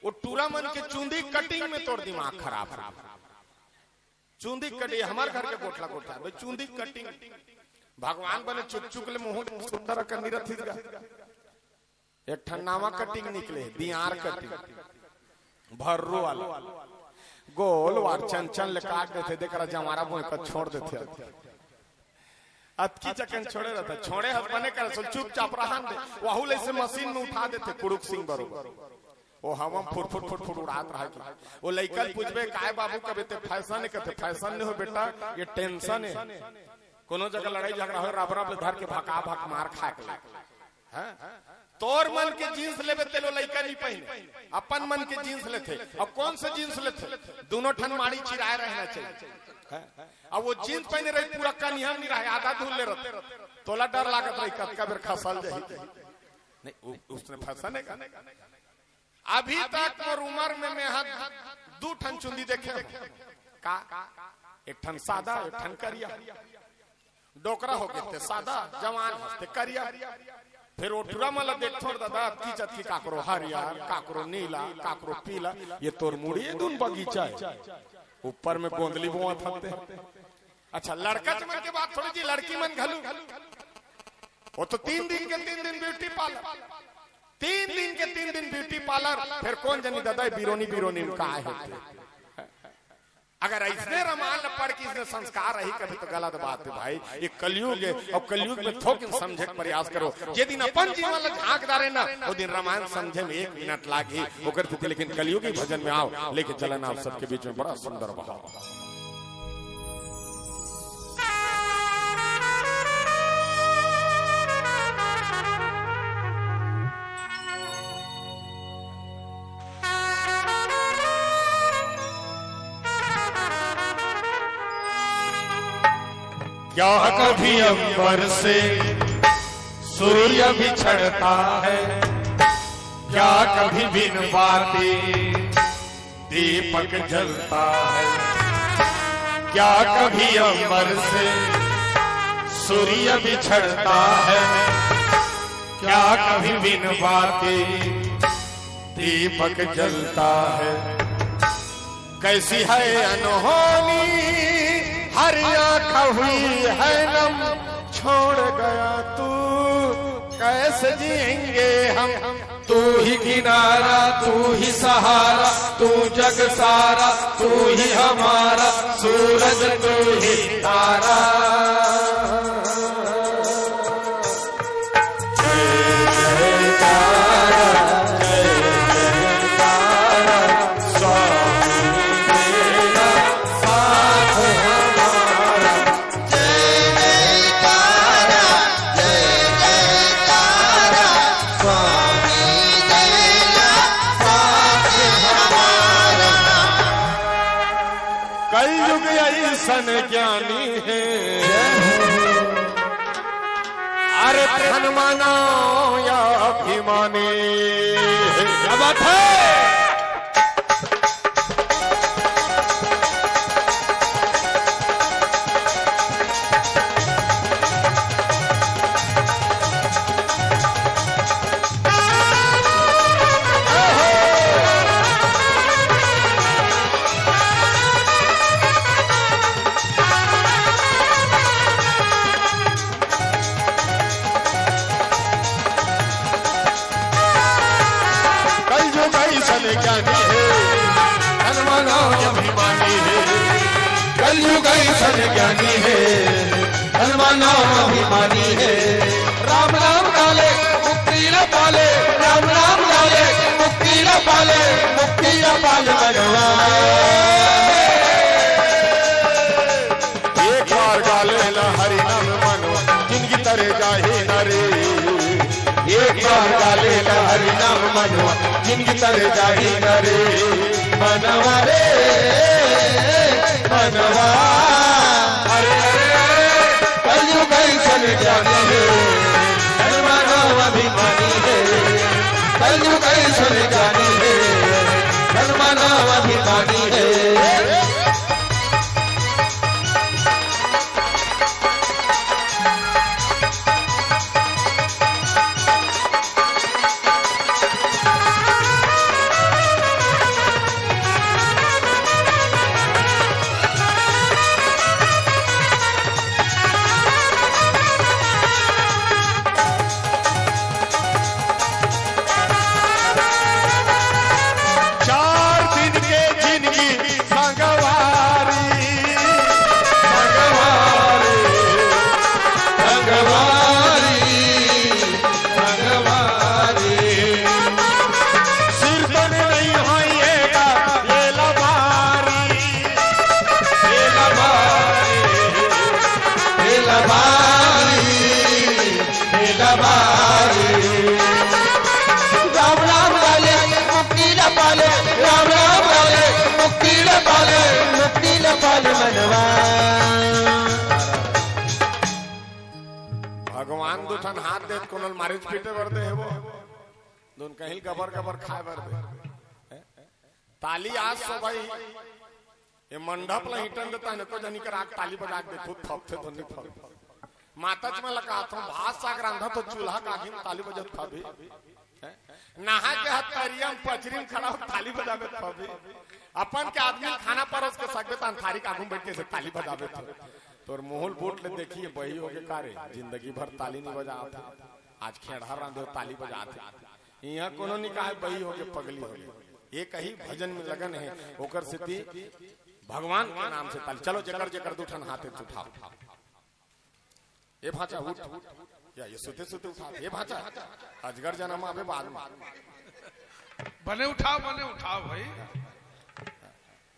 वो टूरा मन के चुंदी कटिंग में तोर दिमाग खराब हो। चुंदी कटिंग, हमर घर के गोठ ला गोठिया भाई, चुंदी कटिंग। भगवान बने चुक चुक ले मुंह सुंदर कर नहीं रखी। एक ठन नावा कटिंग निकले, दियार कटिंग, भर्रू वाला, गोल वार चन चन ले काट देथे, देख रहा जमारा बोए कर छोड़ देथे। अतकी चकन छोड़े रहता, छोड़े हस बने कर, सुन चुपचाप रहन दे, वहू ले से मशीन में उठा देथे, कुड़ुक सिंह बरोबर। वो हवा में फुट फुट फुट फुट उड़ात रहा कि। वो लइका ल पूछबे, "काय बाबू?" कबे ते फैशन है, कहते, "फैशन नहीं हो बेटा, ये टेंशन है।" कोनो जगह लड़ाई झगड़ा हो, रब रब धर के भका भक मार खा के। हाँ? तोर मन के जींस लेबे तेलो लइका नहीं पहने, अपन मन के जींस लेथे। और कौन से जींस लेथे? दोनों ठन माड़ी चिराए रहना चाहिए। हाँ? अब वो जींस पहने रही पूरा कनिहा नहीं रहे, आधा धुल ले रहते। तोला डर लागत रही कतका बेर खसल जाही। नहीं, उ-, उसने फैशन है का? अभी तक मोर उमर में मैं हा दू ठन चुंदी देखे हूँ। का? एक ठन सादा, एक ठन करिया। डोकरा हो गए थे सादा, जवान हंसते करिया। फिर वो टूरा मन ला देख छोड़ दादा, अतकी चतकी काकरो हरियर, काकरो नीला, काकरो पीला। ये तोर मुड़ी ये दून बगीचा है। ऊपर में गोंदली बोआ थते। अच्छा, लड़का मन के बात थोड़ी जी, लड़की मन घलू, वो तो तीन दिन के तीन दिन ब्यूटी पार्लर, तीन दिन के तीन दिन ब्यूटी पार्लर, फिर कोन जनी ददा बिरोनी बिरोनी में का हे। अगर अइसने रामायण पढ़ के अइसने संस्कार रही कभी, तो गलत बात हे भाई। ये कलयुग हे, अउ कलयुग में थोकिन समझे के प्रयास करो। जे दिन अपन जीवन ला झांक डारे ना, वो दिन रामायण समझे में एक मिनट लागही। ओकर सेती लेकिन कलयुगी भजन में आव, लेके चलन आप सबके बीच में बड़ा सुंदर भाव। क्या कभी अंबर से सूर्य बिछड़ता है, क्या कभी बिन बाती दीपक जलता है, क्या कभी अंबर से सूर्य बिछड़ता है, क्या कभी बिन बाती दीपक जलता है। कैसी है अनहोनी, हर आँख हुई है नम, छोड़ गया तू, कैसे जिएंगे हम? तू ही किनारा, तू ही सहारा, तू जग सारा, तू ही हमारा सूरज, तू ही तारा। जय जयकारा, जय जयकारा, स्वामी तेरा साथ हमारा। जय जयकारा, जय जयकारा, स्वामी तेरा साथ हमारा। कलयुग अइसन ज्ञानी हे, अरे धन माना या अभिमानी हे। क्या बात हे? कलयुग अइसन ज्ञानी हे, धन माना अभिमानी हे। कलयुग अइसन ज्ञानी हे, धन माना अभिमानी हे। राम नाम डाले मुक्ति न पाले, राम नाम डाले मुक्ति न पाले, मुक्ति न पाले मनवा। एक बार गा ले ला हरि नाम मनवा, जिनगी तरे जाही न रे। एक बार गा ले ला हरि नाम मनवा, जिनगी तरे जाही न रे। मनवा रे, मनवा। अरे, अरे, अरे, कलयुग अइसन ज्ञानी हे, धन माना अभिमानी हे। कलयुग अइसन ज्ञानी हे, धन माना अभिमानी हे। चार दिन के जिनगी संगवारी, संगवारी, संगवारी, संगवारी। सिर तो नहीं है ये का, ये लबारी, ये लबारी, ये लबारी। हे लबारी। राम नाम डाले मुक्ति न पाले, राम नाम डाले मुक्ति न पाले, मुक्ति न पाले मनवा। भगवान दू ठन हाथ देत कोनो ल मारिच पीटे बर दे हे वो, दून कहीं गबर गबर खाए बर दे। ताली आज सो भाई, ये मंडप ला ईंटन देता है, एको जनी कर आग ताली बजा के देखो, थपथे तो नहीं थप। माता जी मन ला कहत हूँ, भात साग रांधत हो, चूल्हा का आगी में ताली बजत था भी। हैं? नहा के हाथ तरिया में पचरी में खड़ा हो, ताली बजावे था भी। अपन के आदमी खाना परोस के सकबे, तहन थारी के आगू में बैठ के से ताली बजावे था। तोर मुहुल बूट ले देखिए, बही होके का रे, जिंदगी भर ताली नहीं बजात हे। आज खेड़हा रांधे हो, ताली बजात हे। इहाँ कोनो नहीं कहा बही होके, पगली होके। ये कही भजन में लगन हे, ओकर सेती भगवान के नाम से ताली। चलो, जेकर जेकर दू ठन हाथ हे, उठाओ। ए भांचा, उठ। या ये सुते सुते उठा। ए भांचा, अजगर जनम आबे बाद में। बने उठाओ, बने उठाओ भाई।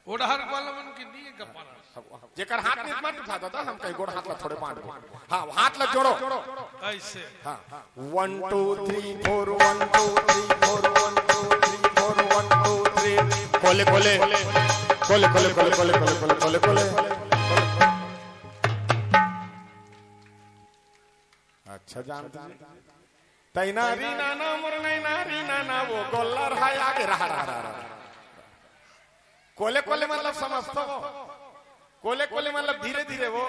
ओढ़हर वाला मन की नहीं है गप्पा। जेकर हाथ में मत उठा दादा, हम कहीं गोड़ हाथ ला थोड़े बांट दो। हाँ, हाथ ला जोड़ो। ऐसे। हाँ, वन टू थ्री फोर, वन टू थ्री फोर, वन टू थ्री फोर, वन टू थ्री। कोले कोले कोले कोले कोले कोले कोले कोले कोले। अच्छा जानते हैं। तैना री नाना मोर नैना री नाना, वो गोल्लर है आगे रहा, रहा, रहा, रहा। कोले कोले मतलब समझतो। कोले कोले मतलब धीरे धीरे वो।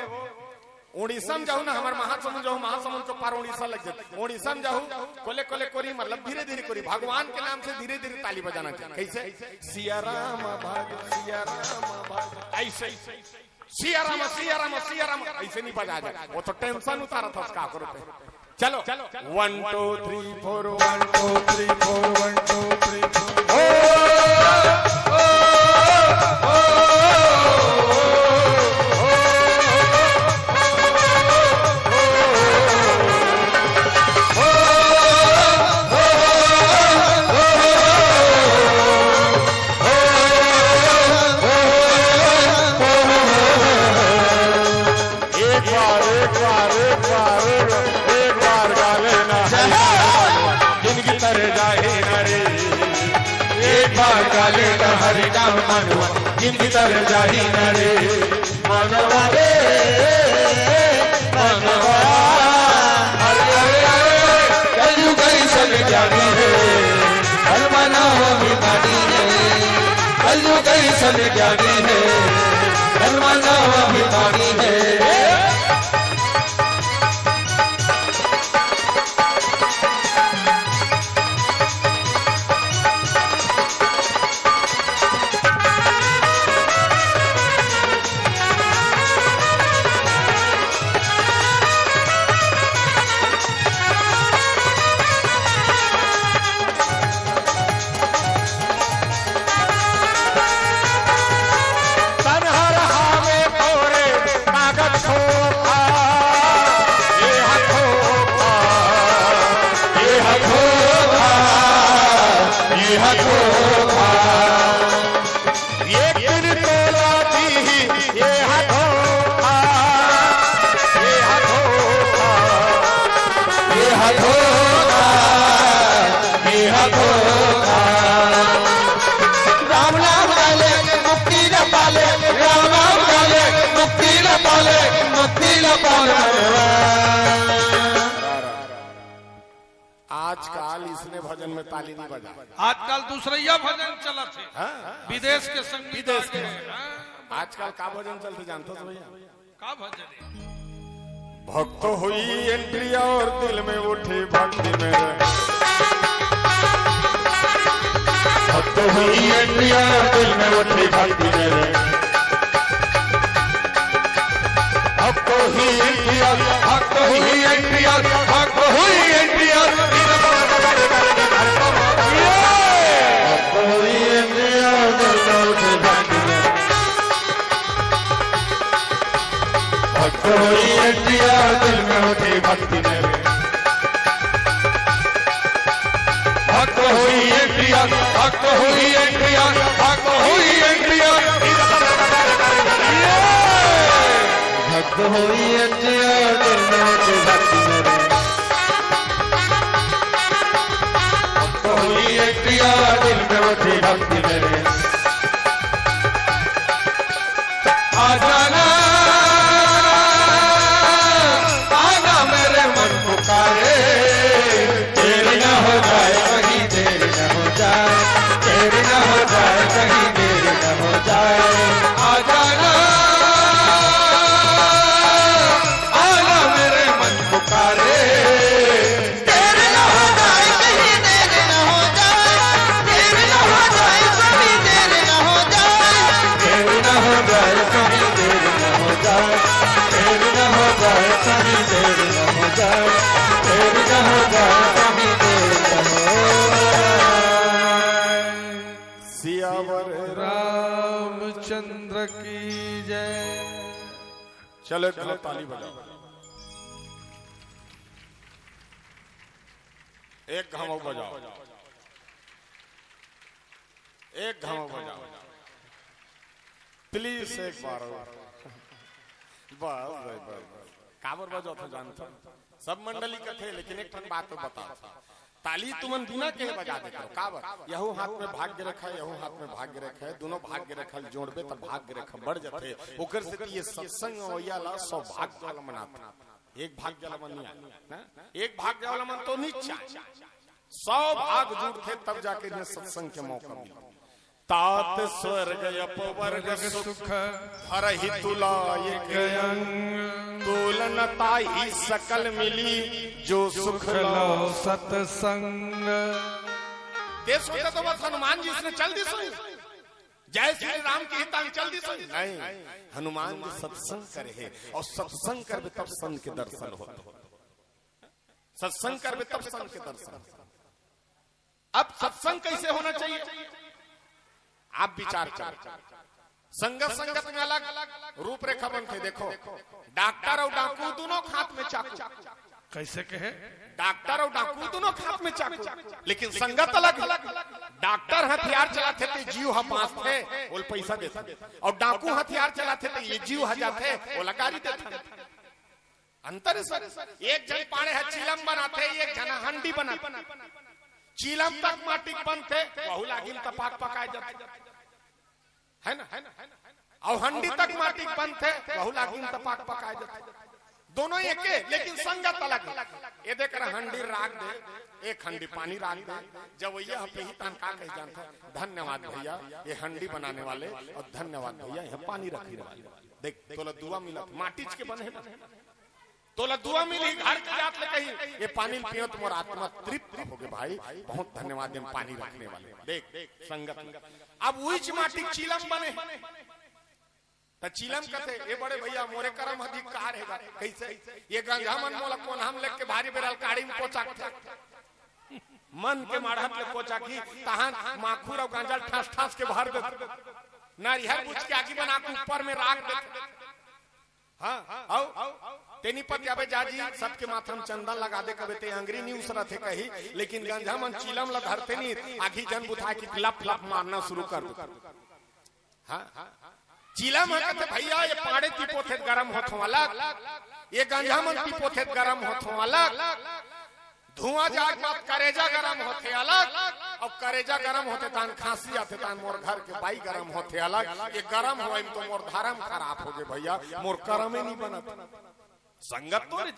उड़ीसा में जाहू ना, हमार महासमुंद जाहू, महासमुंद के पार उड़ीसा लग जाए। उड़ीसा में जाहू, कोले कोले कोरी मतलब धीरे धीरे कोरी। भगवान के नाम से धीरे धीरे ताली बजाना चाहिए। कैसे? सिया राम भज, सिया राम भज, ऐसे। सिया राम, सिया राम, सिया राम, ऐसे नहीं बजा जाए, वो तो टेंशन उतारा था उसका करो पे। चलो, वन टू थ्री फोर, वन टू थ्री फोर, वन टू थ्री फोर। एक बार, एक बार, एक बार, एक बार, एक बार गा लेना हरि नाम, जिनकी तरह जाही न रे। एक बार गा लेना हरि नाम मनवा, जिनकी तरह जाही न रे। मनवा रे, मनवा। अरे, अरे, अरे, कलयुग ऐसन ज्ञानी है, हर मानव अभिमानी है। कलयुग ऐसन ज्ञानी है, हर मानव अभिमानी है। तन हर हावे तोरे कागज खोखा, ये हा खोखा, ये हा खोखा, ये हा खोखा। एक दिन तोला दीही, ये हा धोखा, ये हा धोखा, ये हा धोखा, ये हा धोखा। राम नाम डाले, मुक्ति न पाले, राम नाम डाले, मुक्ति न पाले, मुक्ति न पाले। आजकल इसने भजन में ताली नहीं बजा। आजकल दूसरैया भजन चलत हे। हाँ? विदेश के संगीत विदेश के। आगे हे। हाँ? आजकल का भजन चलथे जानथस भैया? का भजन हे? भक्त हुई एंट्री और दिल में उठी भक्ति मेरे। भक्त हुई एंट्री और दिल में उठी भक्ति मेरे। भक्त हुई एंट्री, भक्त हुई एंट्री, भक्त हुई एंट्री। भक्त हुई एंट्री, दिल में उठी भक्ति मेरे। भक्त हुई एंट्री, दिल में उठी भक्ति मेरे। भक्त हुई एंट्री, भक्त हुई एंट्री, भक्त हुई एंट्री। भक्त हुई एंट्री, दिल में उठी भक्ति मेरे। भक्त हुई एंट्री, दिल में उठी भक्ति मेरे। आ जाना, आना मेरे मन पुकारे। देर न हो जाए, कहीं देर न हो जाए, देर न हो जाए, कहीं देर न हो जाए। आ जाना, आना मेरे मन पुकारे। देर न हो जाए, कहीं देर न हो जाए, देर न हो जाए, कहीं देर न हो जाए, देर न हो जाए, कहीं देर न हो जाए, देर सियावर रामचंद्र की जय। चलो, एक घाव ताली बजाओ, एक घाव बजाओ, एक घाव बजाओ, प्लीज, एक बार और। बस भाई, बस, बस। काबर बजाओ तो जानता, सब मंडली कथे, लेकिन एक ठन बात तो बता, ताली तुमन बिना कहे बजा देथव। काबर? यहू हाथ में भाग्य रेखा है, यहू हाथ में भाग्य रेखा है, दोनों भाग्य रेखा ल जोड़बे त भाग्य रेखा बढ़ जाथे। ओकर सेती ये सत्संग अवइया ला सौभाग्य वाला मनाथे। एक भाग्य वाला मन नहीं आय, ना? एक भाग्य वाला मन तो नीच आय। सौ भाग जुड़थे तब जाके इन्हें सत्संग के मौका मिले। तात स्वर्ग अपवर्ग सुख, हरहि तुला एक अंग। तुलन ताहि सकल मिली, जो सुख लव सत्संग। ते सोचे तो बस हनुमान जी इसने चल दी सोई, जय श्री राम की तान चल दी सोई। नहीं, हनुमान जी सत्संग करे हे, और सत्संग करबे तब संत के दर्शन होथे। सत्संग करबे तब संत के दर्शन। अब सत्संग कैसे होना चाहिए, आप विचार करो। संगत संगत में अलग रूपरेखा बनथे। देखो, डॉक्टर और डाकू दोनों हाथ में चाकू। कैसे कहे? डॉक्टर और डाकू दोनों हाथ में चाकू, लेकिन संगत अलग है। डॉक्टर हथियार चलाथे ते जीव ह बांचथे, ओला पैसा देथे, और डाकू हथियार चलाथे ते ये जीव ह जाथे, ओला गारी देथे। अंतर है सर। एक झन पाड़े ह चीलम बनाथे, एक झन ह हंडी बनाथे। चीलम तक माटी के बनथे, वहू ल आगी म तपाक पकाए जाथे, है ना? और हंडी तक माटी के बनथे, वहू ल आगी म तपाक पकाए जाथे। दोनों एके, लेकिन संगत अलग है। ये देख रहा, हंडी राख दे, एक हंडी पानी राख दे। जब वइया ह पीही तहन का कही जानथे, "धन्यवाद भैया, ये हंडी बनाने वाले, और धन्यवाद भैया, ये पानी रखने वाले।" देख, तोला दुआ मिला, माटी के बने हे। तोला दुआ मिलही, घर के जात ले कही, "ये पानी ल पियो त मोर आत्मा तृप्त होगे भाई, बहुत धन्यवाद, ये पानी रखने वाले।" देख, संगत, अब उहीच माटी के चीलम बने हे। त चीलम कथे, "ए बड़े भैया, मोरे करम ह धिक्कार हे गा।" कैसे? "ये गंजा मन मोला कोन्हा म लेके भारी बेरा ल काड़ी म कोचाकथे। मन के माढ़त ले कोचाकही, तहान माखुर अउ गांजा ल ठास ठास के भर देथे। नरिहर बुझ के आगी बना के ऊपर में राख देथे।" हाँ, अउ तेनी पतियाबे जाजी, सबके माथा म चंदन लगा दे कबे ते अंगरी नी उसरत हे कही, लेकिन गंजा मन चीलम ल धरथे नी, आगी झन बुताय कि लप लप मारना शुरू कर देथे। हाँ, चीलम ह कथे, "भैया, ये पाड़े तिपोथे त गरम होथों अलग, ये गंजा मन तिपोथे त गरम होथों अलग।" धुआं जाए के बाद करेजा गरम होथे अलग, अउ करेजा गरम होथे तहान खांसी आथे, तहान मोर घर के बाई गरम होथे अलग। ये गरम होए म तो मोर धरम खराब होगे भैया, मोर करमे नी बनत। संगत तो रे,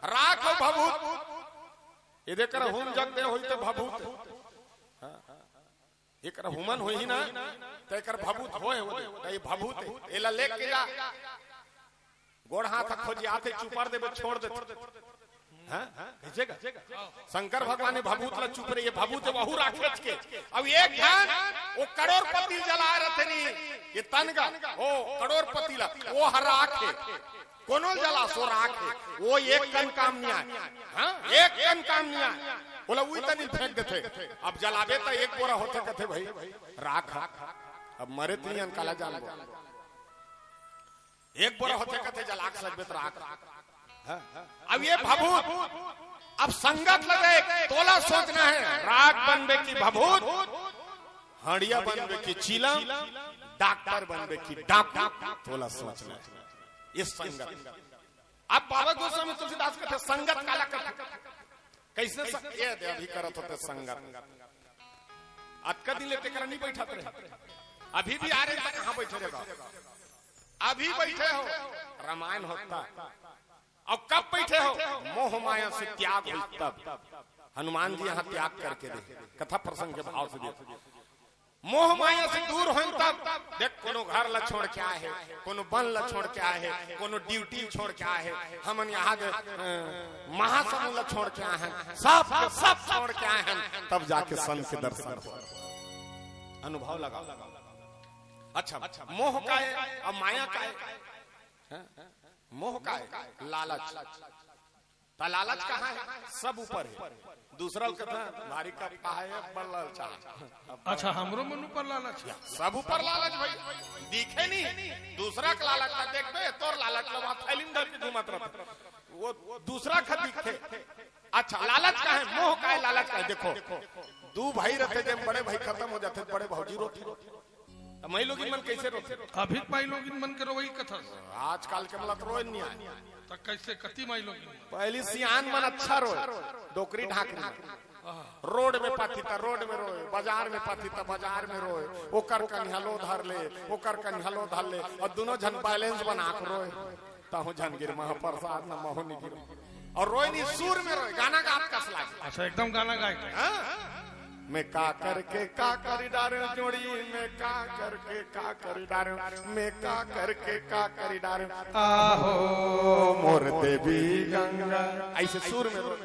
राख अउ भभूत। ये देख कर हूम जग दे होई त भभूत। हाँ। एकर हुमन होही ना, त एकर भभूत होए हो दे। त ये भभूत हे, एला लेके जा। गोड़ हाथ खोजी आथे, चुपर देबे, छोड़ देथे। हाँ? भेजेगा? शंकर भगवान ये भभूत ला चुपरे, ये भभूत हे, वहू राखेच के। अब एक झन, वो करोड़पति जला रथे नी, ये तनगा, ओ करोड़पति ला, वो ह राख हे। कोनो ल जला, सो राख हे, वो एक कन काम नी आय। हाँ, एक कन काम नी आय। ओला उही तनी फेंक देथे। अब जलाबे त एक बोरा होथे कथे भाई, राख। अब मरे तिनियन काला जानबो। एक बोरा होथे कथे जला के सजबे त राख। हाँ? अब ये भभूत, अब संगत ल देख, तोला सोचना हे, राख बनबे कि भभूत, हंडिया बनबे कि चीलम, डॉक्टर बनबे कि डाकू, तोला सोचना हे। ये संगत। अब बाबा गोस्वामी तुलसीदास कथे, संगत काला कथे? कैसे स-, ये दे अभी करत होते संगत। अतका दिन ले तेकरा नी बैठत रहे। अभी भी आ रहे त कहाँ बैठे रहे बाबा? अभी बैठे हो, रामायण होता। अउ कब बैठे हो? मोह माया से त्याग होई तब। हनुमान जी यहाँ त्याग करके दे, कथा प्रसंग के भाव से दे। मोह माया से दूर होई तब। देख, कोनो घर ला छोड़ के आए हे, कोनो बन ला छोड़ के आए हे, कोनो ड्यूटी छोड़ के आए हे, हमन यहाँ दे, अ, महासमुंद ला छोड़ के आए हन, सब के सब छोड़ के आए हन, तब जाके संत के दर्शन हो। अनुभव लगा। अच्छा, मोह का हे, अब माया का हे? हाँ? मोह का हे? लालच। त लालच कहाँ हे? सब ऊपर हे। दूसरा ल कथा भारी कपड़ा हे, बड़ लालचा। अच्छा, हमरो मन ऊपर लालच हे। सब ऊपर लालच भाई, दिखे नहीं। दूसरा के लालच ला देखबे, तोर लालच ला वहाँ थैली में धर के घूमत रहबे। वो दूसरा का दिखथे। अच्छा, लालच का हे, मोह का हे, लालच का हे? देखो, दू भाई रहथे, जब बड़े भाई खतम हो जाथे, बड़े भौजी रोथे। त माई लोगिन मन कैसे रोथे? अभी त माई लोगिन मन के रोवई कथस। आजकल के मन ला त रोए नहीं आए। त कैसे, कति माई लोगिन मन? पहली सियान मन अच्छा रोए, डोकरी ढाकरी मन। रोड में पाथी त रोड में रोए, बाजार में पाथी त बाजार में रोए, ओकर कनिहा लो धर ले, ओकर कनिहा लो धर ले, अउ दूनों झन बैलेंस बना के रोए। तहूँ झन गिर महाप्रसाद न महूँ नि गिर। अउ रोए नहीं, सुर में रोए, गाना गात कस लागे। अच्छा, एकदम गाना गाए के। हाँ? मैं का करके का करी डारे जोड़ी, मैं का करके का करी डारे, मैं का करके का करी डारे, आहो मोर देवी गंगा। ऐसे सुर में रोए।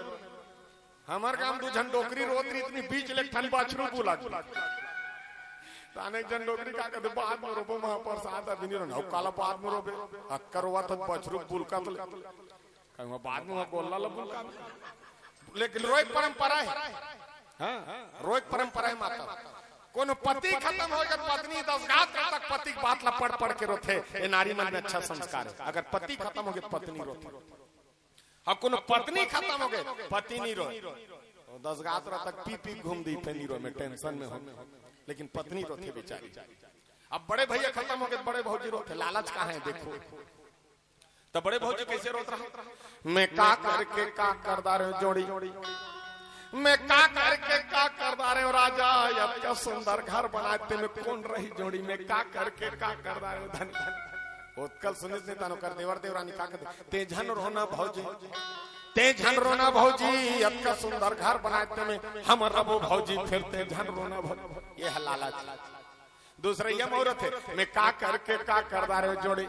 हमर गांव दू झन डोकरी रोत रहिस, इतनी बीच ले एक ठन बछरू बुला गे। ताने एक झन डोकरी का कथे, बाद में रोबो, महाप्रसाद अभी नहीं रोना। अउ काला बाद में रोबे, अतका रोवत हस बछरू बुलकत ले। कहूँ बाद में वहाँ गोल्ला ला बुलका। लेकिन रोए के परंपरा हे। हाँ, रोए के परंपरा हे माता। कोनो पति खतम होगे त पत्नी दस गात तक पति के बात ला पढ़ पढ़ के रोथे। ए नारी मन में अच्छा संस्कार हे। अगर पति खतम होगे त पत्नी रोथे। अउ कोनो पत्नी खतम होगे, पति नहीं रोए। वो दस गात रात तक पी पी घूम दी थे, नहीं रोए, मैं टेंशन में हूँ। लेकिन पत्नी रोथे बेचारी। अब बड़े भैया खतम होगे, बड़े भौजी रोथे, लालच कहाँ हे देखो। त बड़े भौजी कैसे रोत रहा? मैं का करके का कर डारे जोड़ी, मैं का करके का कर डारे राजा, अतका सुंदर घर बनाए ते में कोन रही जोड़ी, मैं का करके का कर डारे धनी। ओतका ल सुनिस नहीं तानो कर देवर देवरानी का कथे, ते झन रोना भौजी, ते झन रोना भौजी, अतका सुंदर घर बनाए ते में हम रबो भौजी, फेर ते झन रोना भौजी। ये हे लालच। दूसरइया मुहूर्त हे, मैं का करके का कर डारे जोड़ी,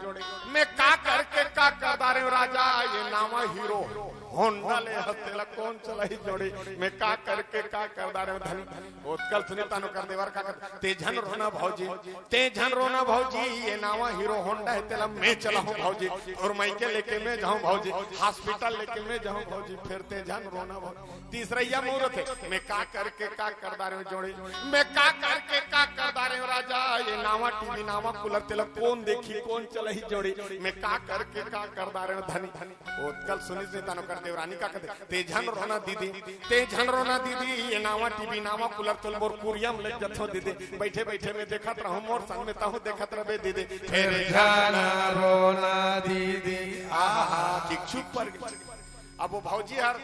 मैं का करके का कर डारे राजा, ये नावा हीरो होंडा ले हस तेला कोन चलाही जोड़ी, मैं का करके का कर डारे धनी। ओतका ल सुनिस तानो कर देवर का कथे, ते झन रोना भौजी, ते झन रोना भौजी, ये नावा हीरो होंडा हे तेला मैं चलाहूँ भौजी, अउ मायके लेके मैं जाहूँ भौजी, हॉस्पिटल लेके मैं जाहूँ भौजी, फेर ते झन रोना भौजी। तीसरइया मुहूर्त हे, मैं का करके का कर डारे जोड़ी, मैं का करके का कर डारे राजा, ये नावा टीवी नावा कूलर तेला कोन देखी कोन चलाही जोड़ी, मैं का करके का कर डारे धनी। ओतका ल सुनिस नहीं तानो कर देवरानी का कथे, ते झन रोना दीदी, ते झन रोना दीदी, ये नावा टीवी नावा कूलर तेला मोर कुरिया में ले जथों दीदी, बैठे बैठे मैं देखत रहूँ, मोर संग में तहूँ देखत रहबे दीदी, फेर झन रोना दीदी। आहा, ठीक चुप पर गे। अब वो भौजी हर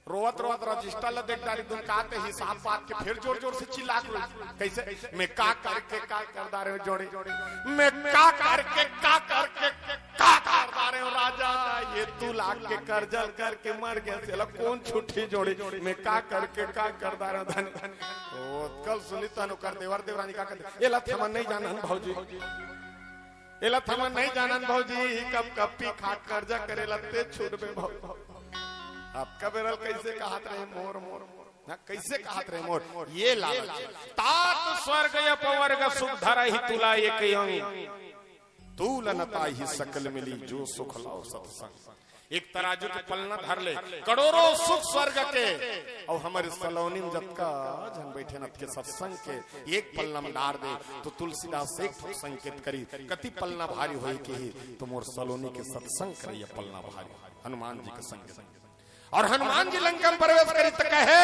रोवत रोवत रजिस्टर ला देख डारिस, दुन काते हिसाब बात के फेर जोर जोर से चिल्ला के रोइस। कैसे? मैं का करके का कर डारे जोड़ी, मैं का करके का करके का कर डारे राजा, ये तू लाग के करजा ल करके मर गे, तेला कोन छुट्टी जोड़ी, मैं का करके का कर डारे धनी। ओतका ल सुनिस तानो कर देवर देवरानी का कथे, एला त हमन नहीं जानन भौजी, एला त हमन नहीं जानन भौजी, कब कब पी खा करजा करे ला ते छूटबे भौजी। अतका बेरा ल कैसे कहत रहे मोर मोर, हाँ, कैसे कहत रहे मोर, ये लालच। तात स्वर्ग अपवर्ग सुख धरहि तुला एक अंग, तूल न ताहि सकल मिली जो सुख लाओ सत्संग। एक तराजू के पलना धर ले, करोड़ों सुख स्वर्ग के, अउ हमर सलोनी में जतका झन बैठे न अतके सत्संग के एक पलना में डार दे, त तुलसीदास एक ठो संकेत करिस, कति पलना भारी होही किही, त मोर सलोनी के सत्संग करइया पलना भारी, हनुमान जी के संकेत। अउ हनुमान जी लंका में प्रवेश करिस त कहे,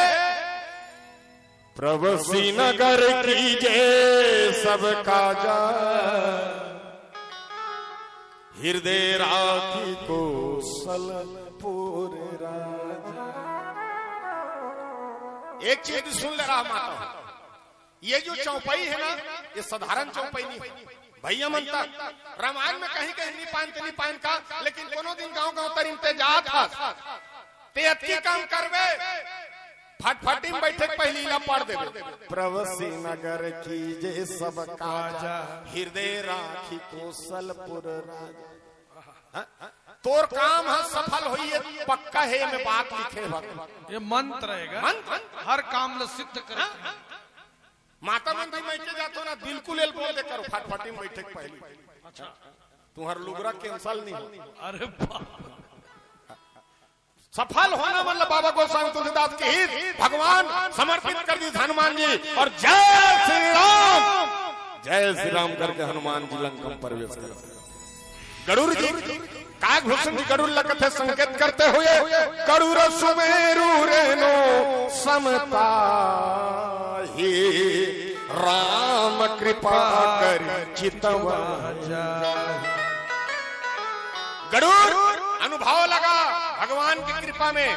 प्रभु श्रीनगर कीजे सब काजा, हृदय राखी कौशलपुर राजा। एक चीज सुन ले रहा माता, ये जो चौपाई हे ना, ये साधारण चौपाई नहीं हे। भैया मन तक रामायण में कहीं कहीं नहीं पाएन ते नहीं पाएन का, लेकिन कोनो दिन गांव गांव तरिन ते जात हस, ते अतकी काम करबे, फटफटी में बैठे के पहिली ला पढ़ देबे, प्रभु श्रीनगर कीजे सब काजा, हृदय राखी कौशलपुर राजा। हाँ? तोर काम ह सफल होही, ये पक्का हे, एमे बात लिखे हे भगवान। ये मंत्र हे गा। मंत्र? हर काम ल सिद्ध करे। हाँ? माता मन भी मायके जाथो ना, बिल्कुल एला बोल दे करो, फटफटी में बैठे के पहिली। अच्छा। तुंहर लुगरा cancel नहीं हो। अरे बाप। सफल होना मतलब बाबा गोस्वामी तुलसीदास के ही भगवान समर्पित कर दिस हनुमान जी। और जय श्री राम, जय श्री राम करके हनुमान जी लंका में प्रवेश कर। गरुड़ जी, काकभूषण जी गरुड़ ला कथे संकेत करते हुए, "गरुड़ सुमेरु रेणु सम ताहि, राम कृपा करि चितवा जाहि।" गरुड़, अनुभव लगा भगवान की कृपा में,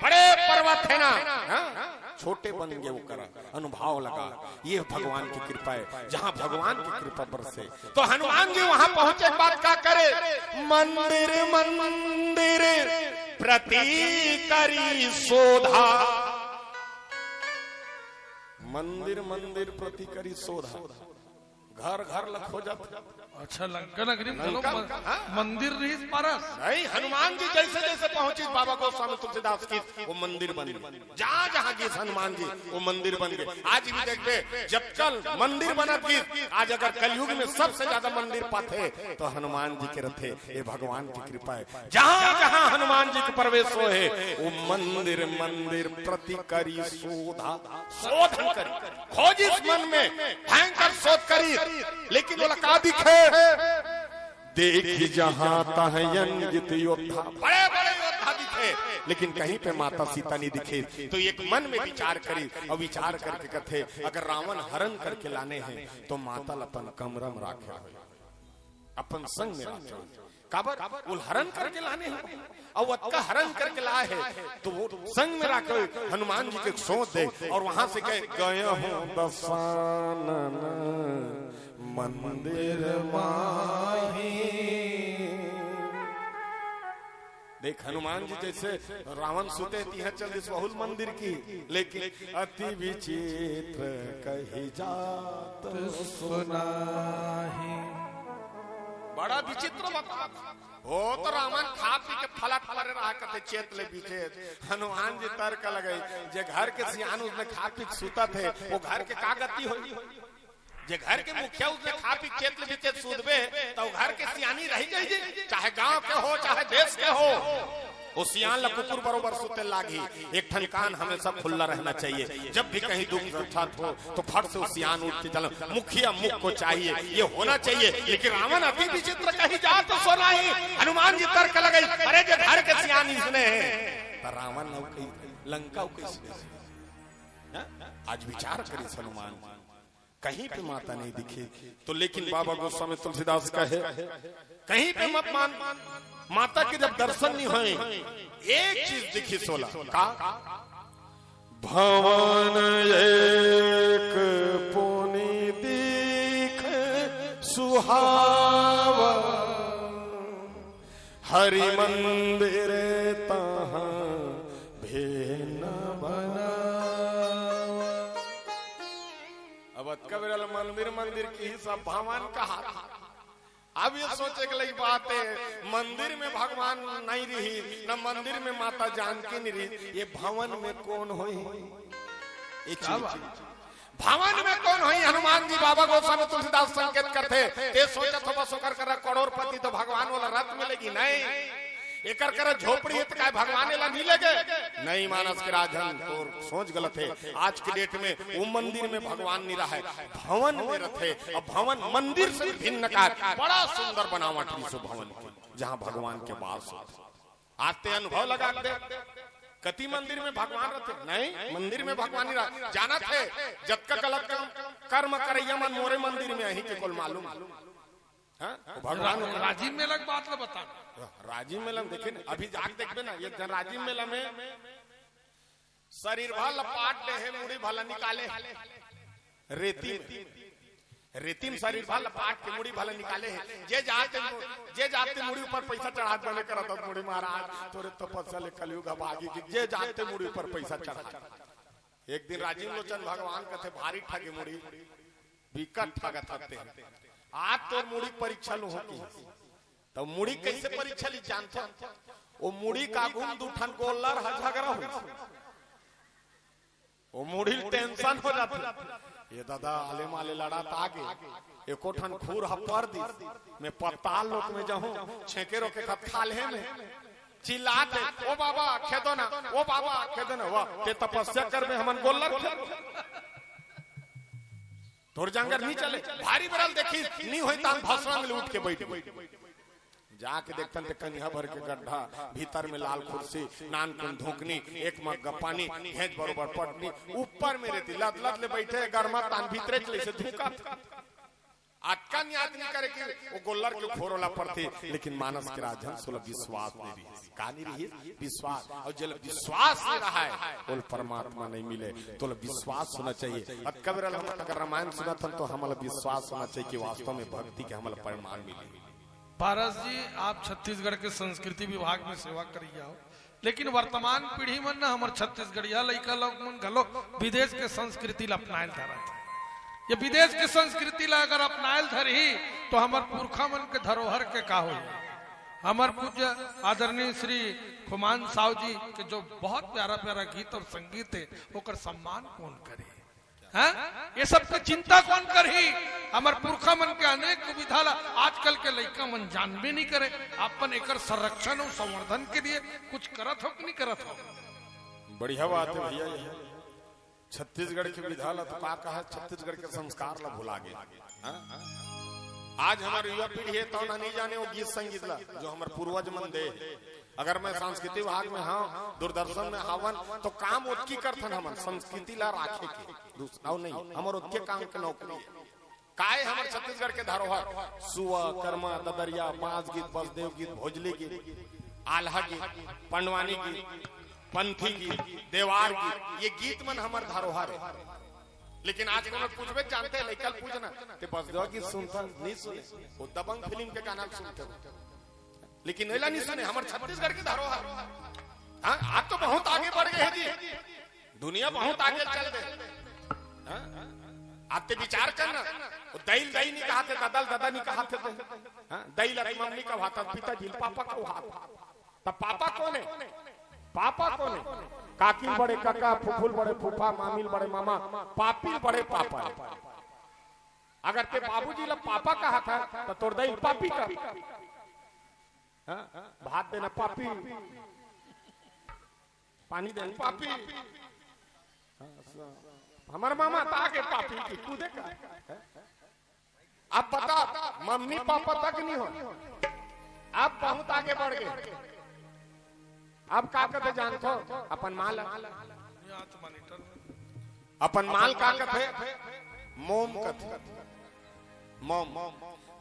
बड़े पर्वत है ना, हाँ? छोटे बन गए वो करा। अनुभव लगा, ये भगवान की कृपा है। जहां भगवान की कृपा बरसे, तो हनुमान जी वहां पहुंचे, बात का करे, "मंदिर मंदिर प्रति करी शोधा।" मंदिर मंदिर प्रति करी शोधा, घर घर ल खोजत। अच्छा, लंका नगरी में घलो लंका, मन-, हाँ? मंदिर रहिस पारस। नहीं, हनुमान जी जैसे जैसे पहुंचिस, बाबा गोस्वामी तुलसीदास गिस, वो मंदिर बन गे। जहां जहां गिस हनुमान जी, वो मंदिर बन गे। आज भी देखबे, जब चल मंदिर बनत गिस, आज अगर कलयुग में सबसे ज्यादा मंदिर पाथे, तो हनुमान जी के रथे। ये भगवान की कृपा है। जहां जहां हनुमान जी के प्रवेश होय हे, वो मंदिर मंदिर प्रति करी शोधा, शोधन करी, खोजिस मन में, भयंकर शोध करी, लेकिन ओला का दिखे? "देखि जहां तहां अनगित योद्धा।" बड़े बड़े योद्धा दिखे, लेकिन कहीं पे माता सीता नहीं दिखे। तो एक मन में विचार करी और विचार करके कथे, "अगर रावण हरण करके लाने हैं, तो माता ला अपन कमरा में राखे होय, अपन संग में राखे होय।" काबर? वो हरण करके लाने हैं, अउ अतका हरण करके लाए हे, तो वो संग में राखे होय। हनुमान जी के सोच दे, और वहां से कहे, "गयहूं दसानन मंदिर माही।" देख, हनुमान जी जैसे रावण सुते तिहां चल दिस वहू ल मंदिर की, लेकिन "अति विचित्र कहि जात सुनाही।" बड़ा विचित्र बता। वो तो रावण खा पी के फलट परे रहा करथे चेत ले बिचेत। हनुमान जी तर्क लगई, जे घर के सियान उसने खा पी के सुतत हे, वो घर के का गति होई? जे घर के मुखिया उसने खा पी के चेत ले बिचेत सुतबे, तो घर के सियानी रही जाई जी, चाहे गांव के हो, चाहे देश के हो। वो सियान ला कुकुर बरोबर सुते लागी। एक ठन कान हमेशा खुला रहना चाहिए। जब भी कहीं दुख रक्षा हो, तो फट से वो सियान उठ के चला, मुखिया मुख को चाहिए, ये होना चाहिए। लेकिन रावण अति विचित्र कहि जात सुनाही। हनुमान जी तर्क लगई, "अरे, जे घर के सियान इसने हे, तो रावण ला कही, लंका कइसे?" हाँ? आज विचार करी हनुमान, कहीं पे माता नहीं दिखे। तो लेकिन बाबा गोस्वामी तुलसीदास कहे, कहीं पे मत मान, माता के जब दर्शन नहीं होय, एक चीज दिखिस ओला। का? भवन एक पुनि दीख सुहावा, हरि मंदिर तहां भेन बनावा। अब अतका बेरा ले मंदिर, मंदिर किहिस, अब भवन कहा। अब ये सोचे के लगी बात हे, मंदिर में भगवान नहीं रही, न मंदिर में माता जानकी नहीं रही, ये भवन में कोन होही? ये चीज। भवन में कोन होही? हनुमान जी, बाबा गोस्वामी तुलसीदास संकेत करथे, ते सोचत हो बस ओकर करा करोड़पति तो भगवान वाला रथ मिलेगी, नहीं। एकर करा झोपड़ी हे त काय भगवान एला नहीं लेगे? नहीं मानस के राजन, तोर सोच गलत हे। आज के date में वो मंदिर में भगवान नहीं रहे, भवन में रथे। अब भवन मंदिर से भिन्न का बड़ा सुंदर बनावट हे सो भवन के, जहां भगवान के वास हो। आज ते अनुभव लगा दे, कति मंदिर में भगवान रथे? नहीं, मंदिर में भगवान नहीं रहा। जानत हे, जतका गलत काम, कर्म करैया मन मोरे मंदिर में अही के कोल मालूम। हाँ? वो भगवान रा-, राजिम मेला के बात ल बता। राजिम मेला में देखे ना, अभी जाके देखबे ना, एक झन राजिम मेला में शरीर भर लपाट दे हे, मुड़ी भला निकाले हे। रेती में, रेती में शरीर भर लपाट के मुड़ी भला निकाले हे। जे जाते मु-, जे जाते मुड़ी ऊपर पैसा चढ़ात बने करत हस, मुड़ी महाराज, तोरे तपस्या ले कलयुग भागी के, जे जाते मुड़ी ऊपर पैसा चढ़ात। एक दिन राजीव लोचन भगवान कथे, "भारी ठगे मुड़ी, बिकट ठगत हते। आज तोर मुड़ी परीक्षा लूहूं कि।" तो मुड़ी कैसे परीक्षा ली जानथो? वो मुड़ी का गुम दू ठन गोल्लर ह झगड़ा हो, वो मुड़ी ल tension हो जाथे। ये दादा, आले माले लड़त आगे, एको ठन खूर ह पर दिस, मैं पताल लोक में जाहूं, छेंके रोके खत खा ले में। चिल्लात हे, "ओ बाबा, खेदो ना, ओ बाबा, खेदो ना।" वाह, ते तपस्या करबे, हमन गोल्लर खेदबो। तोर जांगर नी चले, भारी बरल देखिस, नी होई तान भसड़ा में उठ के बैठ गई। जाके देखथन ते कनिहा भर के गड्ढा, भीतर में लाल कुर्सी, नानकुन धोकनी, एक मग्गा पानी, घेंच बरोबर पटनी, ऊपर में रेती, लत लत ले बैठे, गरमा तान भीतरे चले से धुका। अतका नी आदमी करे कि वो गोल्लर के खोरो ला पड़थे, लेकिन मानस के राजहंस ओला विश्वास नहीं रही। का नहीं रही? विश्वास। और जेला विश्वास नहीं रहा है, ओला परमात्मा नहीं मिले। तो ओला विश्वास होना चाहिए। अतका बेरा हम अगर रामायण सुनत हन, तो हमला विश्वास होना चाहिए कि वास्तव में भक्ति के हमला परिणाम मिले। पारस जी, आप छत्तीसगढ़ के संस्कृति विभाग में सेवा करिया हो, लेकिन वर्तमान पीढ़ी मन न, हमर छत्तीसगढ़िया लइका लोग मन घलो विदेश के संस्कृति ल अपनाए ल धरत हे। ये विदेश के संस्कृति ल अगर अपनाए ल धरही, तो हमर पुरखा मन के धरोहर के का होही? हमर पूज्य आदरणीय श्री खुमान साव जी के जो बहुत प्यारा प्यारा गीत और संगीत हे, ओकर सम्मान कौन करे? हाँ? ये सब के चिंता कौन करही? हमर पुरखा मन के अनेक विधा ला आजकल के लइका मन जानबे नहीं करे। अपन एकर संरक्षण और संवर्धन के लिए कुछ करत हो कि नहीं करत हो? बढ़िया बात है भैया, ये छत्तीसगढ़ के विधा ला तो का कहा, छत्तीसगढ़ के संस्कार ला भुला गे। हाँ? आज हमर युवा पीढ़ी है, तो ना नहीं जाने वो गीत संगीत ला, जो हमर पूर्वज मन दे। अगर मैं सांस्कृतिक विभाग में हंव, दूरदर्शन में हवन, तो काम ओतकी करथन हमन, संस्कृति ला राखे के। दूसरा नहीं, हमर ओतके काम के नौकरी हे। काय हमर छत्तीसगढ़ के धरोहर? सुआ, करमा, ददरिया, बांस गीत, बसदेव गीत, भोजली गीत, आल्हा गीत, पंडवानी गीत, पंथी गीत, देवार गीत, ये गीत मन हमर धरोहर हे। लेकिन आज कोनो पूछबे, जानते हैं, लइका ल पूछना, ते बसदेवा गीत सुनथन? नहीं सुने। वो दबंग फिल्म के गाना सुनथे। लेकिन एला नहीं सुने, हमर छत्तीसगढ़ के धरोहर। हाँ, आज तो बहुत आगे बढ़ गए हैं जी, दुनिया बहुत आगे चल दे। हाँ? आप ते विचार करना, वो दई ल दई नहीं कहा थे, दादा ल दादा नहीं कहा थे। हाँ? दई ल मम्मी कहा था, पिताजी ल पापा कहा था। तब पापा कौन है? पापा कौन है? काकी ल बड़े काका, फूफू ल बड़े फूफा, मामी ल बड़े मामा, पापी ल बड़े पापा। अगर ते बाबूजी ल पापा कहा था, तो तोर दई ल पापी का। हाँ? भात देना पापी, पानी देना पापी। हाँ, स-, हमर मामा त आगे पापी की कूदे का। अब बता, मम्मी पापा तक नहीं हो, अब बहुत आगे बढ़ गए। अब का कथे जानथो? अपन माँ ला, अपन माँ ल का कथे? मोम कथे। मम, मम,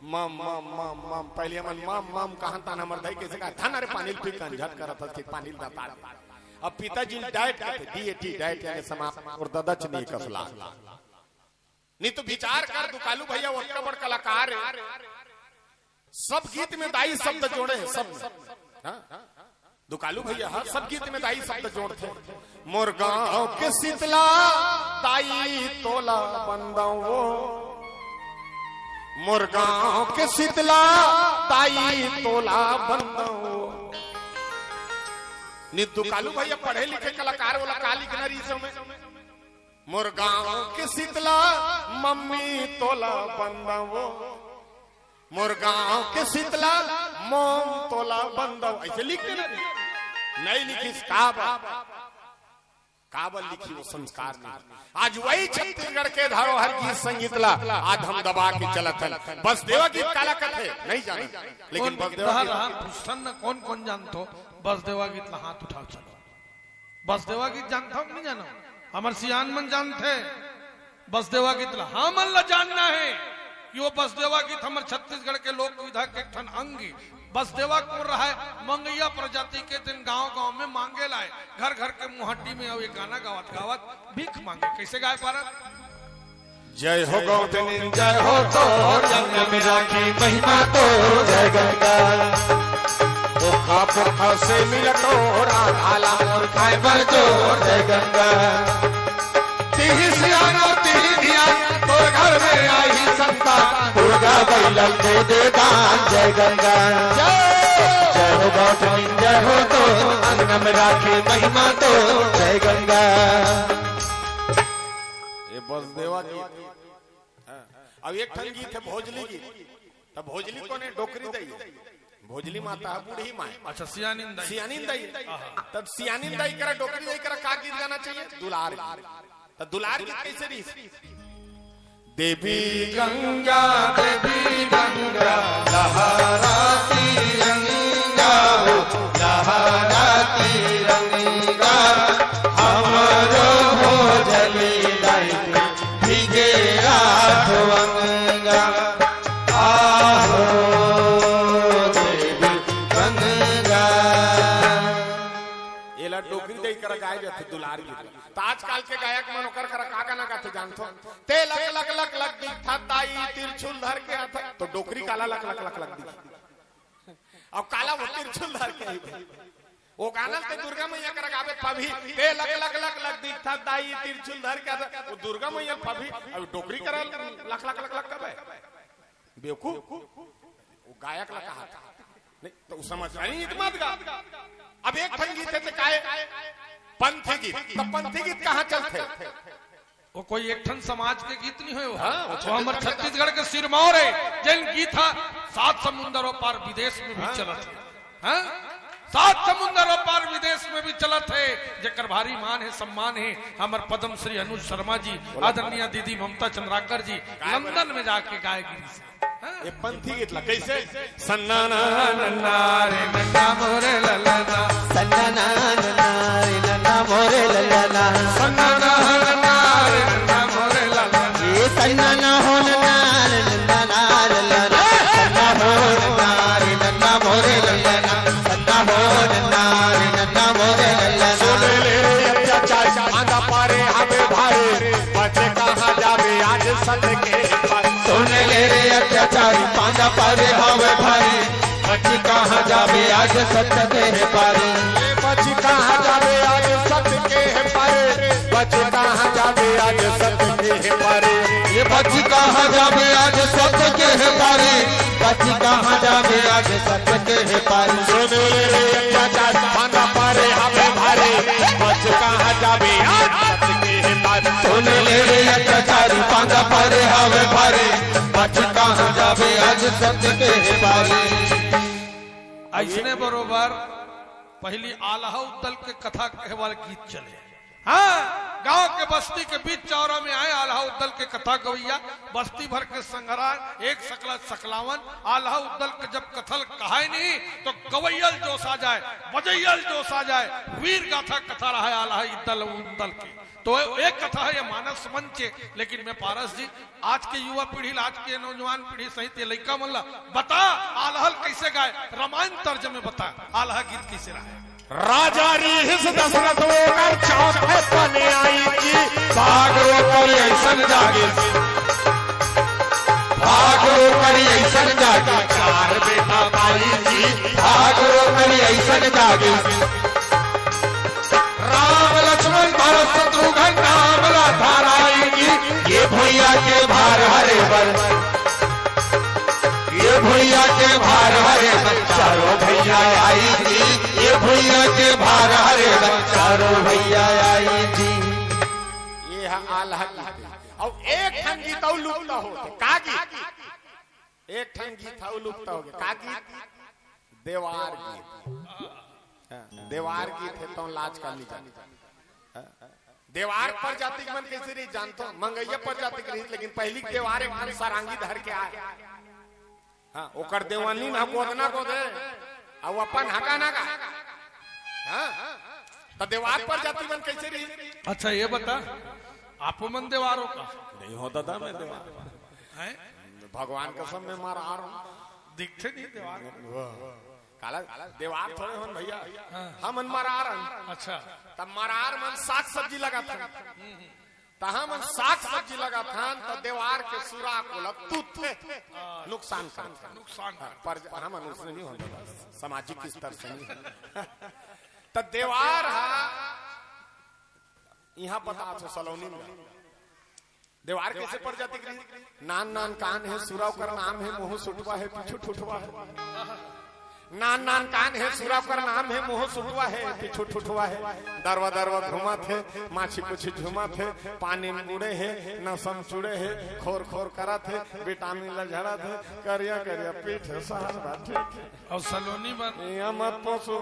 मम, मम, मम। पहले हमन मम, मम कहन तन हमर दाई कैसे कहा, "धन अरे पानी ल पी के अंझट करत हस के पानी ल दता।" अब पिताजी ल डाइट कहते, डीएटी, डाइट यानी समाप्त, और ददच नहीं कसला। नहीं तो विचार कर, दुकालू भैया ओतका बड़ कलाकार हे, सब गीत में दाई शब्द जोड़े हैं, सब में। हाँ? दुकालू भैया, हाँ, सब गीत में दाई शब्द जोड़थे। मोर गांव के शीतला दाई तोला बंदव वो, मोर गांव के शीतला दाई तोला बंदव वो। नहीं, दुकालू भैया पढ़े लिखे कलाकार, ओला का लिखना रही समय? मोर गांव के शीतला मम्मी तोला बंदव वो, मोर गांव के शीतला मोम तोला बंदव, ऐसे लिख देना। नहीं लिखिस, काबर, काबर लिखी वो संस्कार नहीं। आज वही छत्तीसगढ़ के धरोहर गीत संगीत ला आज हम दबा के चलत हन। बसदेवा गीत काला कथे, नहीं जाना, लेकिन कौन बसदेवा गीत रहा, पूछन न, कौन कौन जानथो बसदेवा गीत ला? हाथ उठाओ, चलो। बसदेवा गीत जानथो कि नहीं जानो? हमर सियान मन जानथे बसदेवा गीत ला। हमन ला जानना हे कि वो बसदेवा गीत हमर छत्तीसगढ़ के लोक विधा के एक ठन अंग हे। बसदेवा कोन रहय? मंगैया प्रजाति के, तेन गांव-गांव में मांगे ल आय, घर-घर के मुहड्डी में अउ एक गाना गावत-गावत भीख मांगे। कैसे गाय पारत? जय हो गौतमी, जय हो तो, जंगल में राखी महिमा तो, जय गंगा। पोखा पोखा से मिल टोरा, आला मोर खाए बर जोर, जय गंगा। तिही सियानो, तिही धियान, तोर घर में आही संतान, दुर्गा बैलल दे दे दान, जय गंगा। जय। जय हो गौतमी, जय हो तो, अंगना में राखे महिमा तो, जय गंगा। ये बसदेवा गीत। हाँ। अब एक ठन गीत हे भोजली गीत। तब भोजली कोन हे? डोकरी दई। भोजली माता ह बूढ़ी माय। अच्छा, सियानिन दाई। सियानिन दाई। आहा। तब सियानिन दाई करा, डोकरी दाई करा का गीत गाना चाहिए? दुलार गीत। त दुलार गीत कैसे रही? देवी गंगा, देवी गंगा, लहराती गंगा हो, लहराती गंगा, हमरो भोजली दाई के भीगे आठो अंगा। आहो देवी गंगा। एला डोकरी दाई करा गाय जाथे दुलार गीत। त आजकल के गायक मन ओकर करा का गाना गाथे जानथो? ते लक लक लक लक दिखथा दाई, तिरछुल धर के आथा। त डोकरी काला लक लक लक लक दिखी? अब काला वो तिरछुल धर के आई भाई। वो गाना ल ते दुर्गा मैया करा गाबे पभी, ते लक लक लक लक दिखथा दाई, तिरछुल धर के आथा। वो दुर्गा मैया पभी, अब डोकरी करा लक लक लक लक कबे? बेवकूफ, वो गायक ला कहा था। नहीं, त वो समझ नहीं, इत मत गा। अब एक ठन गीत हे ते काय? पंथी गीत। त पंथी गीत कहाँ चलथे? वो कोई एक ठन समाज के गीत नहीं होय वो। हाँ, वो वो हमर छत्तीसगढ़ के सिरमौर हे, जेन गीत हा सात समुंदर ओ पार विदेश में भी हाँ। चलत हे। हाँ? सात समुंदर ओ पार विदेश में भी चलत हे, जेकर भारी मान हे, सम्मान हे। हमर पद्मश्री अनुज शर्मा जी, आदरणीय दीदी ममता चंद्राकर जी लंदन में जाके गाय गिरी से। हाँ? ये पंथी गीत ला कैसे? सन्ना ना नन्ना रे नन्ना मोरे ललना। सन्ना ना नन्ना रे नन्ना मोरे ललना। सन्ना ना नन्ना रे नन्ना मोरे ललना। ये सन्ना ना हो नन्ना रे नन्ना ना ललना। सन्ना हो नन्ना रे नन्ना मोरे ललना। सन्ना हो नन्ना रे नन्ना मोरे ललना। सुन ले रे अत्याचार, मांदा पारे हमें भाई, बचे कहाँ जावे आज सत के पास। सुन ले रे अत्याचारी, पांदा परे हवे भारी, बची कहाँ जाबे आज सत के हे पारी। बची कहाँ जाबे आज सत के हे पारी, बची कहाँ जाबे आज सत के हे पारी। ये बची कहाँ जाबे आज सत के हे पारी, बची कहाँ जाबे आज सत के हे पारी। सुन ले रे अत्याचार, पांदा परे हवे भारी, बची कहाँ जाबे आज सत के हे पारी। सुन ले रे अत्याचारी, पांदा परे हवे भारी, बची कहाँ जाबे आज सत के हे पारी। अइसने बरोबर पहिली आल्हा उद्दल के कथा कहे वाला गीत चले। हाँ, गांव के बस्ती के बीच चौरा में आए आल्हा उद्दल के कथा गवैया, बस्ती भर के संघरा, एक सकला सकलावन। आल्हा उद्दल के जब कथा ल कहाय नहीं तो गवैया ल जोश आ जाय, बजैया ल जोश आ जाय। वीर गाथा कथा रहा है आल्हा इद्दल उद्दल के। तो एक कथा है ये मानस मंच, लेकिन मैं पारस जी आज के युवा पीढ़ी ला, आज के नौजवान पीढ़ी सहित ये लइका मन ला बता, आल्हा ल कैसे गाय, रामायण तर्ज में बता, आल्हा गीत कैसे रहा है। राजा रिहिस दशरथ ओकर चौथे पन आई जी। भाग ओकर अइसन जागे, भाग ओकर अइसन जागे। चार बेटा पाई जी। भाग ओकर अइसन जागे। राम लक्ष्मण भरत शत्रुघ्न नाम ला धाराई जी। ये भुइयां के भार हरे बर, ये भुइयां के भार हरे बर, चारों भैया आई जी। ये भुइयां के भार हरे बर, चारों भैया आई जी। ये है आल्हा गीत। अउ एक ठन गीत अउ लुप्त होगे। का गीत? एक ठन गीत अउ लुप्त होगे। का गीत? देवार गीत। हाँ, देवार गीत हे तो लाज का लीजा। हाँ, देवार प्रजाति के मन कैसे रही जानथो? मंगैया प्रजाति के रही, लेकिन पहिली के देवार एक ठन सरांगी धर के आय। हाँ, ओकर देवानी ना गोदना गोदे, अउ अपन हका ना का। हाँ, त देवार प्रजाति मन कैसे रही? अच्छा, ये बता, आपो मन देवार हो का? नहीं हो दादा, मैं देवार। हैं? भगवान कसम, मैं मरार हूँ। दिखथे नहीं देवार। वाह। काला देवार थोड़े होन भैया। हाँ। हमन मरार हन। अच्छा। तब मरार मन साग सब्जी लगाथन। त हमन साग सब्जी लगाथन, त देवार के सुराख ओला तूथे। हाँ। नुकसान करथे। नुकसान हाँ, करथे। पर हमन उसने नहीं होन दादा, सामाजिक स्तर से नहीं होन। त देवार हा, इहाँ बताथों सलोनी में। देवार कैसे प्रजाति के रही? नान नान कान हे, सुरा ओकर नाम हे, मुँह सुटवा हे, पीछू ठुठवा हे। नान नान कान हे, सुरा कर नाम हे, मुंह सुटवा हे, पीछू ठुठवा हे, दरवा दरवा घुमत हे, माछी कुछ झुमत हे, पानी में बुड़े हे, नसम चुड़े हे, खोर खोर करत हे, विटामिन ला झड़त हे, करिया करिया पीठ हे, सहर बा ठीक हे। अउ सलोनी बन। इहाँ मत पोसो,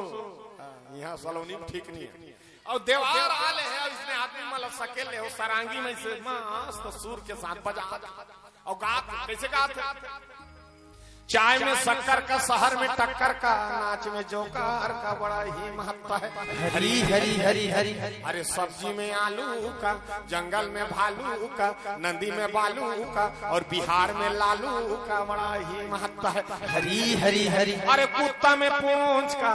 इहाँ सलोनी ठीक नहीं हे। अउ देवार आले हे, अउ इसने आदमी मन ला सकेल ले हो, सरांगी में से मस्त सुर के साथ बजा। अउ गात, कैसे गात हे? चाय में शक्कर का, शहर में टक्कर का, नाच में जोकर का बड़ा ही महत्व है। हरी, हरी, हरी, हरी। अरे सब्जी में आलू का, जंगल में भालू का, नदी में बालू का और बिहार में लालू का बड़ा ही महत्व है। हरी, हरी, हरी। अरे कुत्ता में पूंछ का,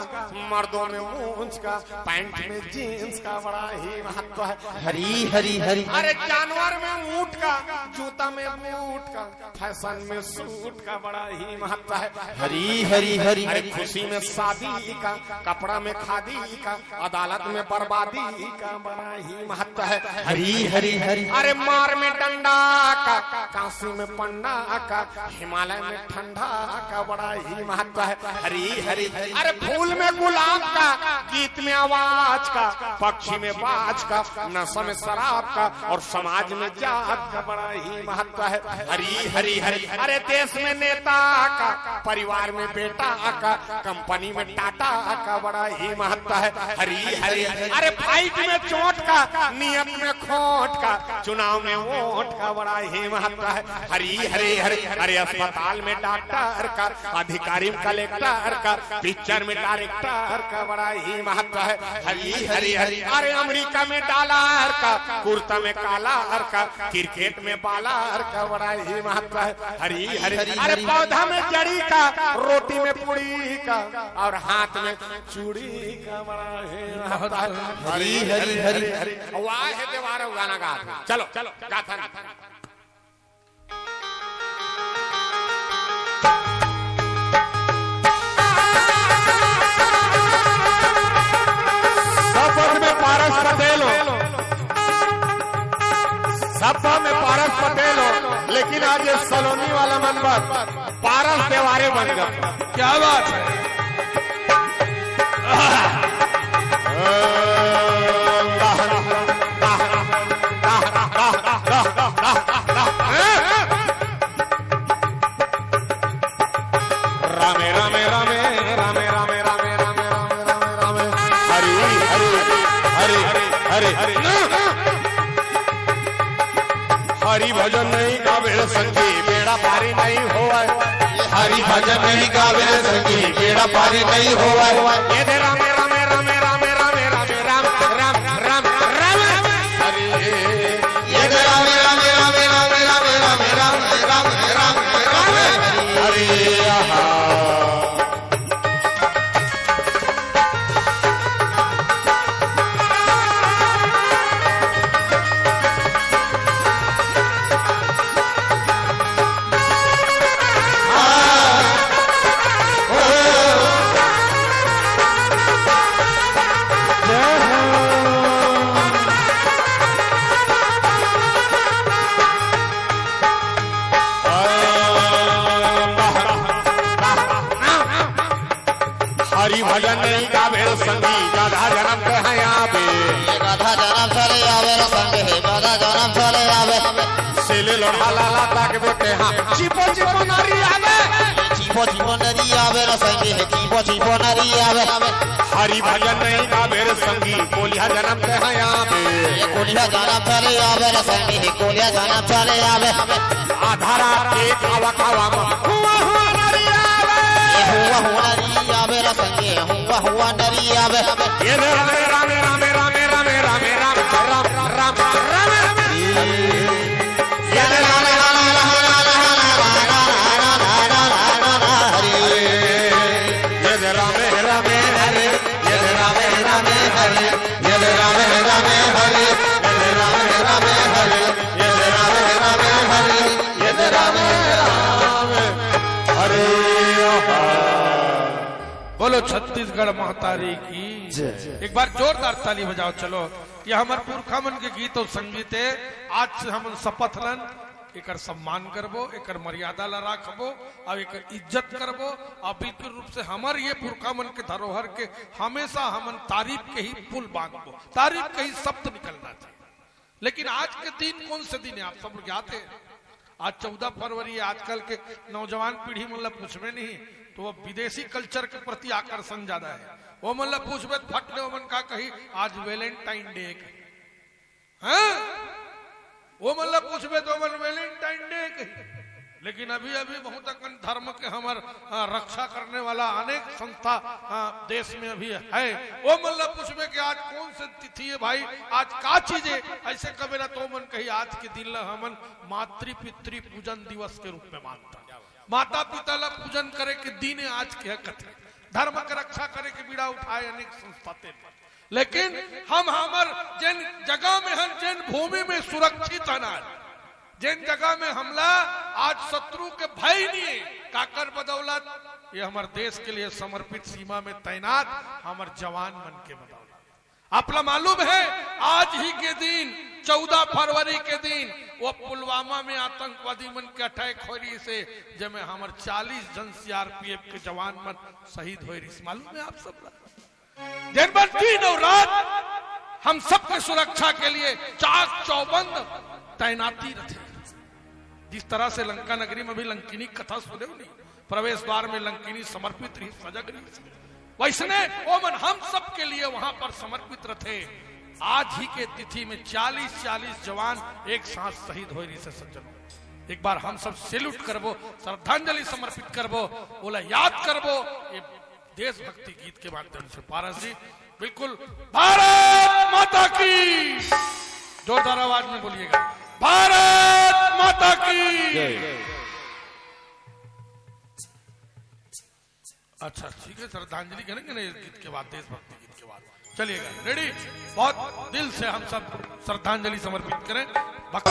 मर्दों में मूंछ का, पैंट में जींस का बड़ा ही महत्व है। हरी, हरी, हरी। अरे जानवर में ऊंट का, जूता में बूट का, फैशन में सूट का बड़ा ही महत्व है। हरी, हरी, हरी। अरे खुशी में शादी का, कपड़ा में खादी का, अदालत में बर्बादी का बड़ा ही महत्व है। हरी, हरी, हरी। अरे मार में डंडा का, काशी में पंडा का, हिमालय में ठंडा का बड़ा ही महत्व है। हरी, हरी, हरी। अरे फूल में गुलाब का, गीत में आवाज का, पक्षी में बाज का, नशा में शराब का और समाज में जात का बड़ा ही महत्व है। हरी, हरी, हरी। अरे देश में नेता का, परिवार में बेटा का, कंपनी में टाटा का बड़ा ही महत्व है। हरी, हरी, हरी। अरे फाइट में चोट का, नियत में खोट का, चुनाव में वोट का बड़ा ही महत्व है। हरी, हरी, हरी। अरे अस्पताल में डॉक्टर का, अधिकारी में कलेक्टर का, पिक्चर में डायरेक्टर का बड़ा ही महत्व है। हरी, हरी, हरी। अरे अमेरिका में डॉलर का, कुर्ता में कॉलर का, क्रिकेट में बॉलर का बड़ा ही महत्व है। हरी, हरी, हरी। अरे पौधा में जड़ी का, रोटी में पूड़ी का और हाथ में चूड़ी का बड़ा ही महत्व है। हरी, हरी, हरी, हरी। वाह है देवार गाना गा। चलो, चलो, गाथा। सब पद में पारस पटेल हो, सब पद में पारस पटेल हो, लेकिन आज ये सलोनी वाला मन बर पारस देवारे बन गे। क्या बात है। रामे, रामे, रामे, रामे, रामे, रामे, रामे, रामे, रामे, रामे। हरि, हरि, हरि, हरि, हरि। हरि भजन नहीं गावे रे संगी, बेड़ा पारी नहीं होवय। हरि भजन नहीं गावे रे संगी, बेड़ा पारी नहीं होवय। ये दे रामे, रामे, रामे, राम, राम, राम, राम, राम। हरि। ये दे रामे, रामे, रामे, राम, राम, राम, राम, राम, राम, राम। हरि। आहा। हरि भजन नहीं गावे रे संगी, गधा जनम ते है आवे। ये गधा जनम चले आवे रे संगी, हे गधा जनम चले आवे। सेले लोढ़ा लाला ताक बेटे हाँ, चिपो चिपो नरी आवे। चिपो चिपो नरी आवे रे संगी, हे चिपो चिपो नरी आवे। हरि भजन नहीं गावे रे संगी, कोलिहा जनम ते है आवे। ये कोलिहा जनम चले आवे रे संगी, हे कोलिहा जनम चले आवे। आधा रात के खावा खावा में हुआ हुआ नरी आवे। ये हुआ हुआ नरी आवे रे संगी, हुआ हुआ नरी आवे। ये दे रामे, रामे, रामे, रामे, रामे, राम, राम, राम, राम। ये दे रामे, रामे, रामे, रामे, रामे, राम, राम, राम, राम। हरि। ये दे रामे, रामे, हरे। ये दे रामे, रामे, हरे। ये दे रामे, रामे, हरे। ये दे रामे, रामे, हरे। ये दे रामे, रामे, हरे। ये दे रामे, रामे, हरे। बोलो छत्तीसगढ़ महतारी की जय। एक बार जोरदार ताली बजाओ। चलो, ये हमर पुरखा मन के गीत अउ संगीत हे। आज से हमन शपथ लन एकर सम्मान करबो, एकर मर्यादा ला राखबो, अउ एकर इज्जत करबो, अउ बिल्कुल रूप से हमर ये पुरखा मन के धरोहर के हमेशा हमन तारीफ के ही पुल बांधबो, तारीफ के ही शब्द निकलना चाहिए। लेकिन आज के दिन कौन से दिन है, आप सब लोग जानते हैं? आज चौदह फरवरी है। आजकल के नौजवान पीढ़ी मन ला पूछबे नहीं, तो वो विदेशी कल्चर के प्रति आकर्षण ज्यादा है। वो मन ला पूछबे तो फट ले वो मन का कही, "आज वैलेंटाइन डे है।" हैं? वो मन ला पूछबे तो मन वैलेंटाइन डे कही। लेकिन अभी अभी बहुत अकन धर्म के हमर, आ, रक्षा करने वाला अनेक संस्था, आ, देश में अभी है। वो मन ला पूछबे कि आज कौन से तिथि है भाई, आज का चीज है, ऐसे कबे ला तो मन कही, "आज के दिन ला हमन मातृ पितृ पूजन दिवस के रूप में मानता, माता पिता ला पूजन करे के दिन है आज के," कथे। धर्म के रक्षा करे के बीड़ा उठाए अनेक संस्था तेन। लेकिन हम हमर जेन जगह में हन, जेन भूमि में सुरक्षित हन, आज जेन जगह में हमला आज शत्रु के भय नहीं है, काकर बदौलत? ये हमर देश के लिए समर्पित, सीमा में तैनात हमर जवान मन के बदौलत। आपला मालूम है, आज ही के दिन, चौदह फरवरी के दिन, वो पुलवामा में आतंकवादी मन के अटैक होय रहिस हे, जेमे हमर चालीस जन सीआरपीएफ के जवान मन शहीद होय रहिस। मालूम है आप सब ला? दिन भर, दिन और रात हम सबके सुरक्षा के लिए चाक चौबंद तैनाती रथे। जिस तरह से लंका नगरी में भी लंकिनी कथा सुने हो नहीं, प्रवेश द्वार में लंकिनी समर्पित रही, सजग रही, वैसने ओमन हम सब के लिए वहां पर समर्पित रथे। आज ही के तिथि में चालीस चालीस जवान एक साथ शहीद होय रहिस हे सज्जनों। एक बार हम सब सैल्यूट करबो, श्रद्धांजलि समर्पित करबो, ओला याद करबो। ये देशभक्ति गीत के माध्यम से पारस जी, बिल्कुल, भारत माता की, जोरदार आवाज में बोलिएगा, भारत माता की। अच्छा, ठीक है, श्रद्धांजलि करेंगे ना इस गीत के बाद, देशभक्ति गीत के बाद। चलिएगा, रेडी? बहुत दिल से हम सब श्रद्धांजलि समर्पित करें। भक्त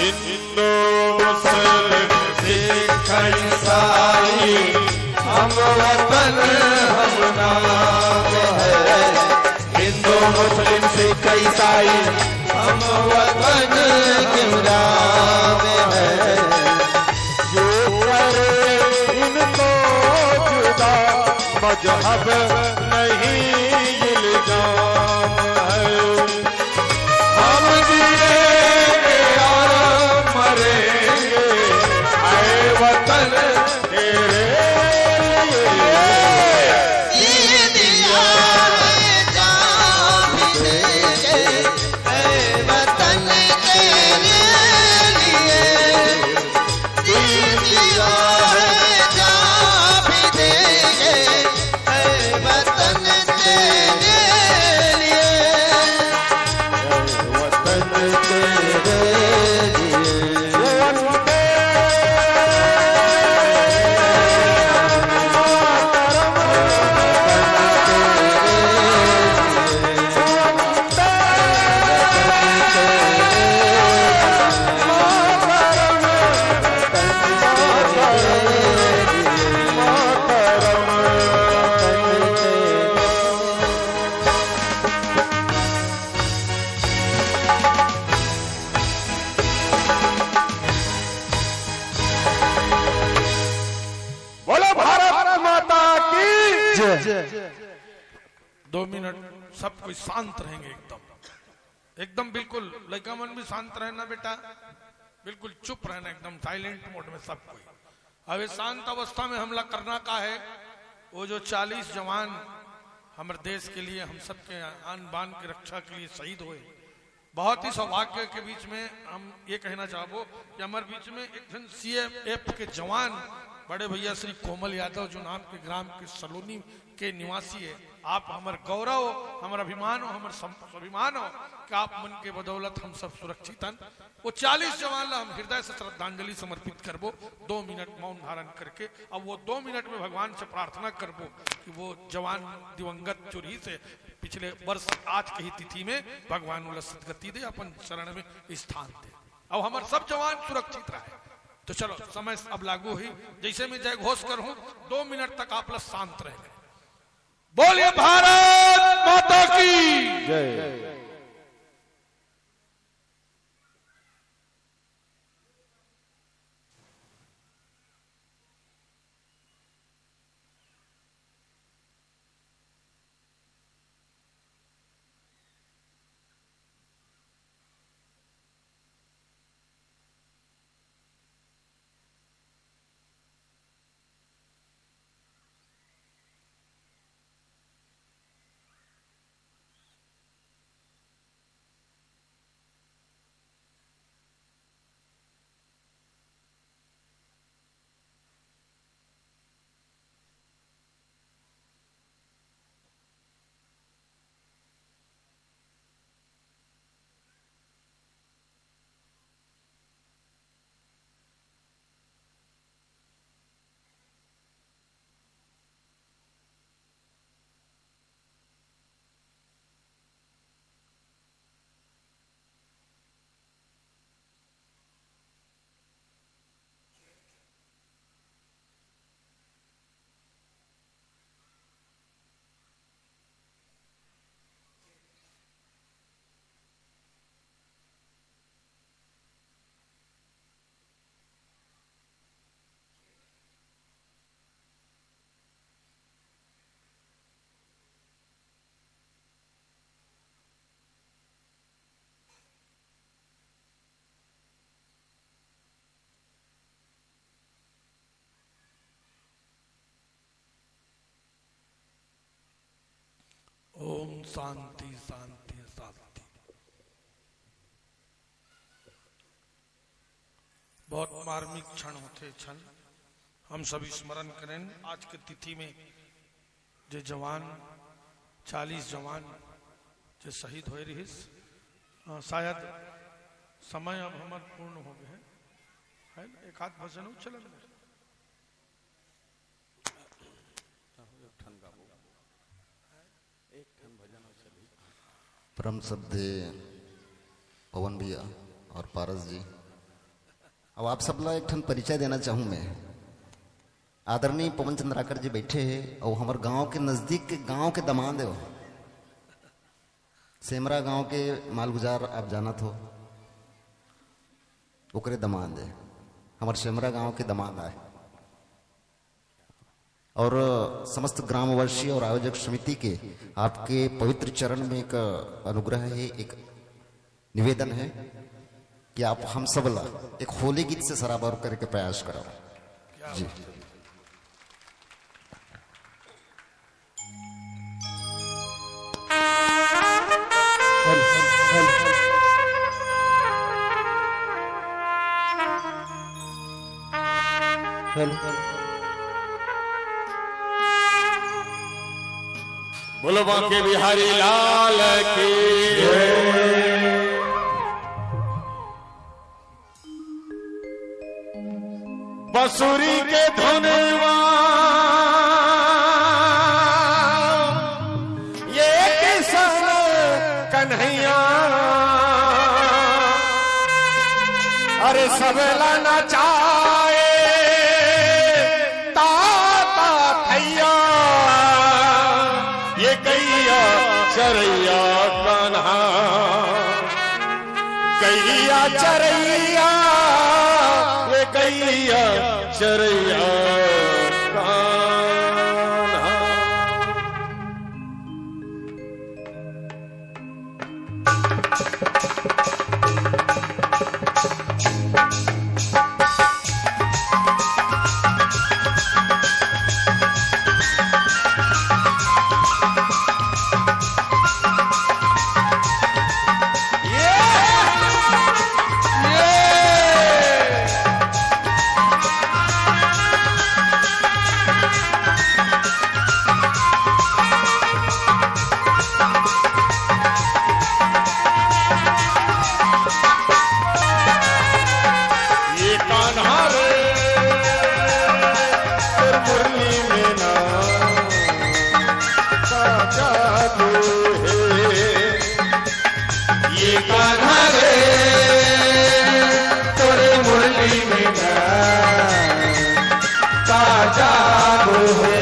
हिंदू, मुस्लिम, सिख, ईसाई, हम वतन, हम नाम है। हिंदू, मुस्लिम, सिख, ईसाई, हम वतन के नाम है। जो करे इनको जुदा, मजहब नहीं इल्जाम है। हम जिएंगे और मरेंगे, ऐ वतन तेरे लिए। जी दिया है जान भी देंगे, ऐ वतन तेरे लिए। जी दिया है जान भी देंगे, ऐ वतन तेरे लिए। ऐ वतन तेरे लिए। बोलो भारत माता की जय। दो मिनट सब कोई शांत रहेंगे एकदम, एकदम बिल्कुल। लड़का मन भी शांत रहना बेटा, बिल्कुल चुप रहना, एकदम साइलेंट मोड में सब कोई। अब ये शांत अवस्था में हमला करना का है? वो जो चालीस जवान हमारे देश के लिए, हम सबके आन बान की रक्षा के लिए शहीद हुए, बहुत ही सौभाग्य के बीच में हम ये कहना चाहबो कि हमर बीच में एक झन सीएएफ के जवान बड़े भैया श्री कोमल यादव, जो नाम के ग्राम के सलोनी के निवासी है। आप हमर गौरव हो, हमर अभिमान हो, हमर सम-, स्वाभिमान हो कि आप मन के बदौलत हम सब सुरक्षित हन। वो चालीस जवान ला हम हृदय से श्रद्धांजलि समर्पित करबो, दो मिनट मौन धारण करके। अब वो दो मिनट में भगवान से प्रार्थना करबो कि वो जवान दिवंगत जो रहिस हे पिछले वर्ष आज के ही तिथि में, भगवान ओला सदगति दे, अपन शरण में स्थान दे, अब हमर सब जवान सुरक्षित रहे। तो चलो, समय अब लागू होही, जैसे मैं जय घोष करहूं, दो मिनट तक आप लोग शांत रहे। बोलिए भारत माता की। जय। ओम शांति, शांति, शांति। बहुत मार्मिक क्षण होथे, क्षण। हम सब स्मरण करें आज के तिथि में जे जवान, चालीस जवान जे शहीद होए रहिस। अ, शायद समय अब हमर पूर्ण हो गए है, है ना? एक आध भजन अउ चलन। परम श्रद्धेय पवन भैया और पारस जी, अब आप सब ला एक ठन परिचय देना चाहूँ मैं। आदरणीय पवन चंद्राकर जी बैठे हैं और हमर गांव के नजदीक के गांव के दमांद है वो। सेमरा गांव के मालगुजार आप जानत हो, ओकरे दमांद है, हमर सेमरा गांव के दमांद आए। और समस्त ग्रामवासी और आयोजक समिति के आपके पवित्र चरण में एक अनुग्रह है, एक निवेदन है कि आप हम सब ला एक होली गीत से सराबोर करे के प्रयास करो। जी। बोलो बांके बिहारी लाल की। बंसुरी के धुनवा ये किसन कन्हैया, अरे सबला नचाए ताता थैया, ये गैया चरैया कान्हा। गैया चरैया, वे गैया चरैया कान्हा। मुरली में ना का जादू है, ये कान्हा रे, तोरे मुरली में ना का जादू है।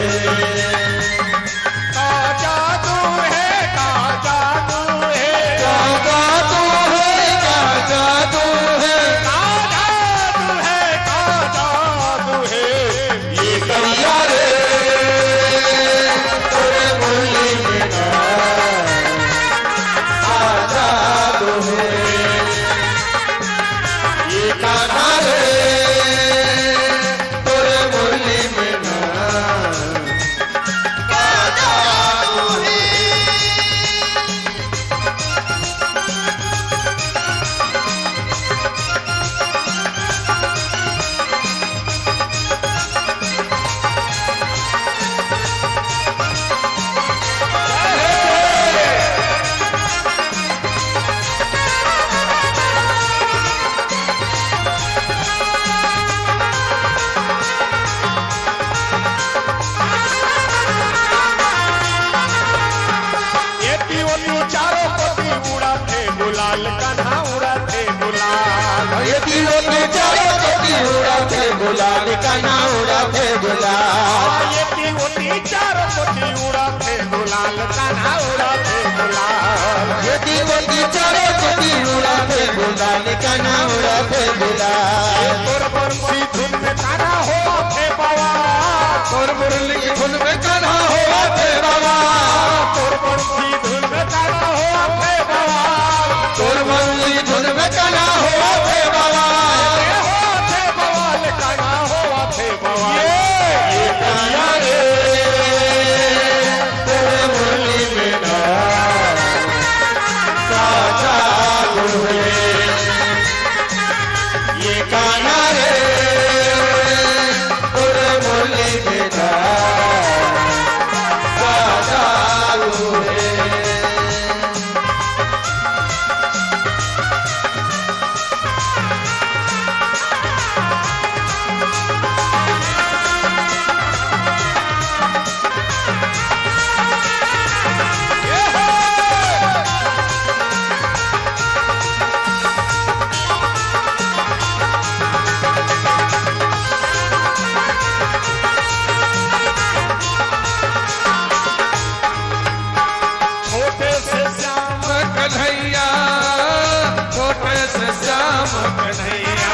का जादू है, का जादू है, का जादू है, का जादू है, का जादू है, का जादू है। ये करिया रे, तोरे मुरली में ना का जादू है। ये कान्हा रे, तोरे मुरली में ना एती ओती चारों कोती उड़ाथे गुलाल, कान्हा उड़ाथे गुलाल। एती ओती चारों कोती उड़ाथे गुलाल, कान्हा उड़ाथे गुलाल। एती ओती चारों कोती उड़ाथे गुलाल, कान्हा उड़ाथे गुलाल। एती ओती चारों कोती उड़ाथे गुलाल, कान्हा उड़ाथे गुलाल। तोर बंसी धुन में कान्हा होवथे बवाल। तोर मुरली धुन में कान्हा होवथे बवाल। तोर बंसी धुन में कान्हा होवथे बवाल। तोर मुरली धुन में कान्हा होवथे बवाल। होवथे बवाल, कान्हा होवथे बवाल। ये कान्हा रे, तोर मुरली में ना का जादू है। ये कान्हा रे, तोरे मुरली में ना का जादू है। छोटे से श्याम कन्हैया, छोटे से श्याम कन्हैया।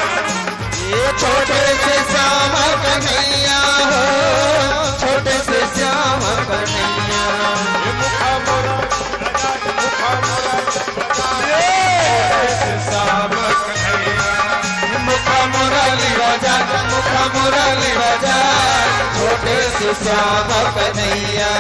ये छोटे से श्याम कन्हैया हो, छोटे से श्याम कन्हैया। ये मुखा मोरा, मुखा मोरा, ये श्याम कन्हैया। मुखा मुरली बजा, मुखा मुरली बजा, छोटे से श्याम कन्हैया।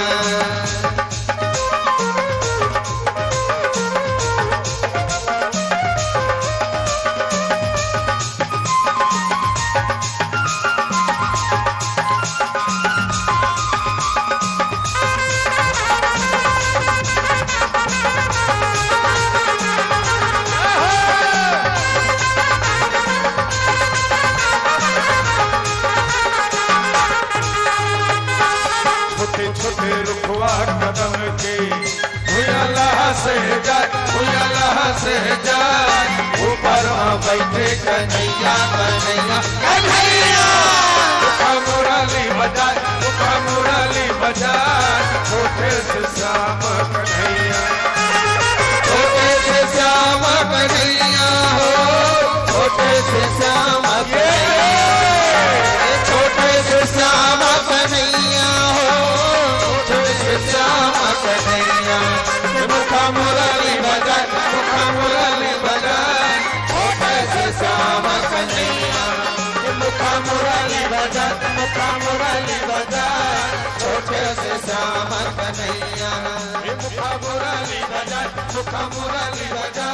छोटे छोटे रुखवा कदम के भुइयां लहसे जाय, भुइयां लहसे जाय। ऊपर में बैठे कन्हैया, कन्हैया, कन्हैया। मुखा मुरली बजाय, मुखा मुरली बजाय। छोटे से श्याम कन्हैया, छोटे से श्याम कन्हैया हो, छोटे से श्याम कन्हैया, छोटे से श्याम कन्हैया हो, छोटे से श्याम कन्हैया। मुखा मुरली बजा, मुखा मुरली बजा, छोटे से श्याम कन्हैया। मुखा मुरली बजा, मुखा मुरली बजा, छोटे से श्याम कन्हैया। मुखा मुरली बजा, मुखा मुरली बजा,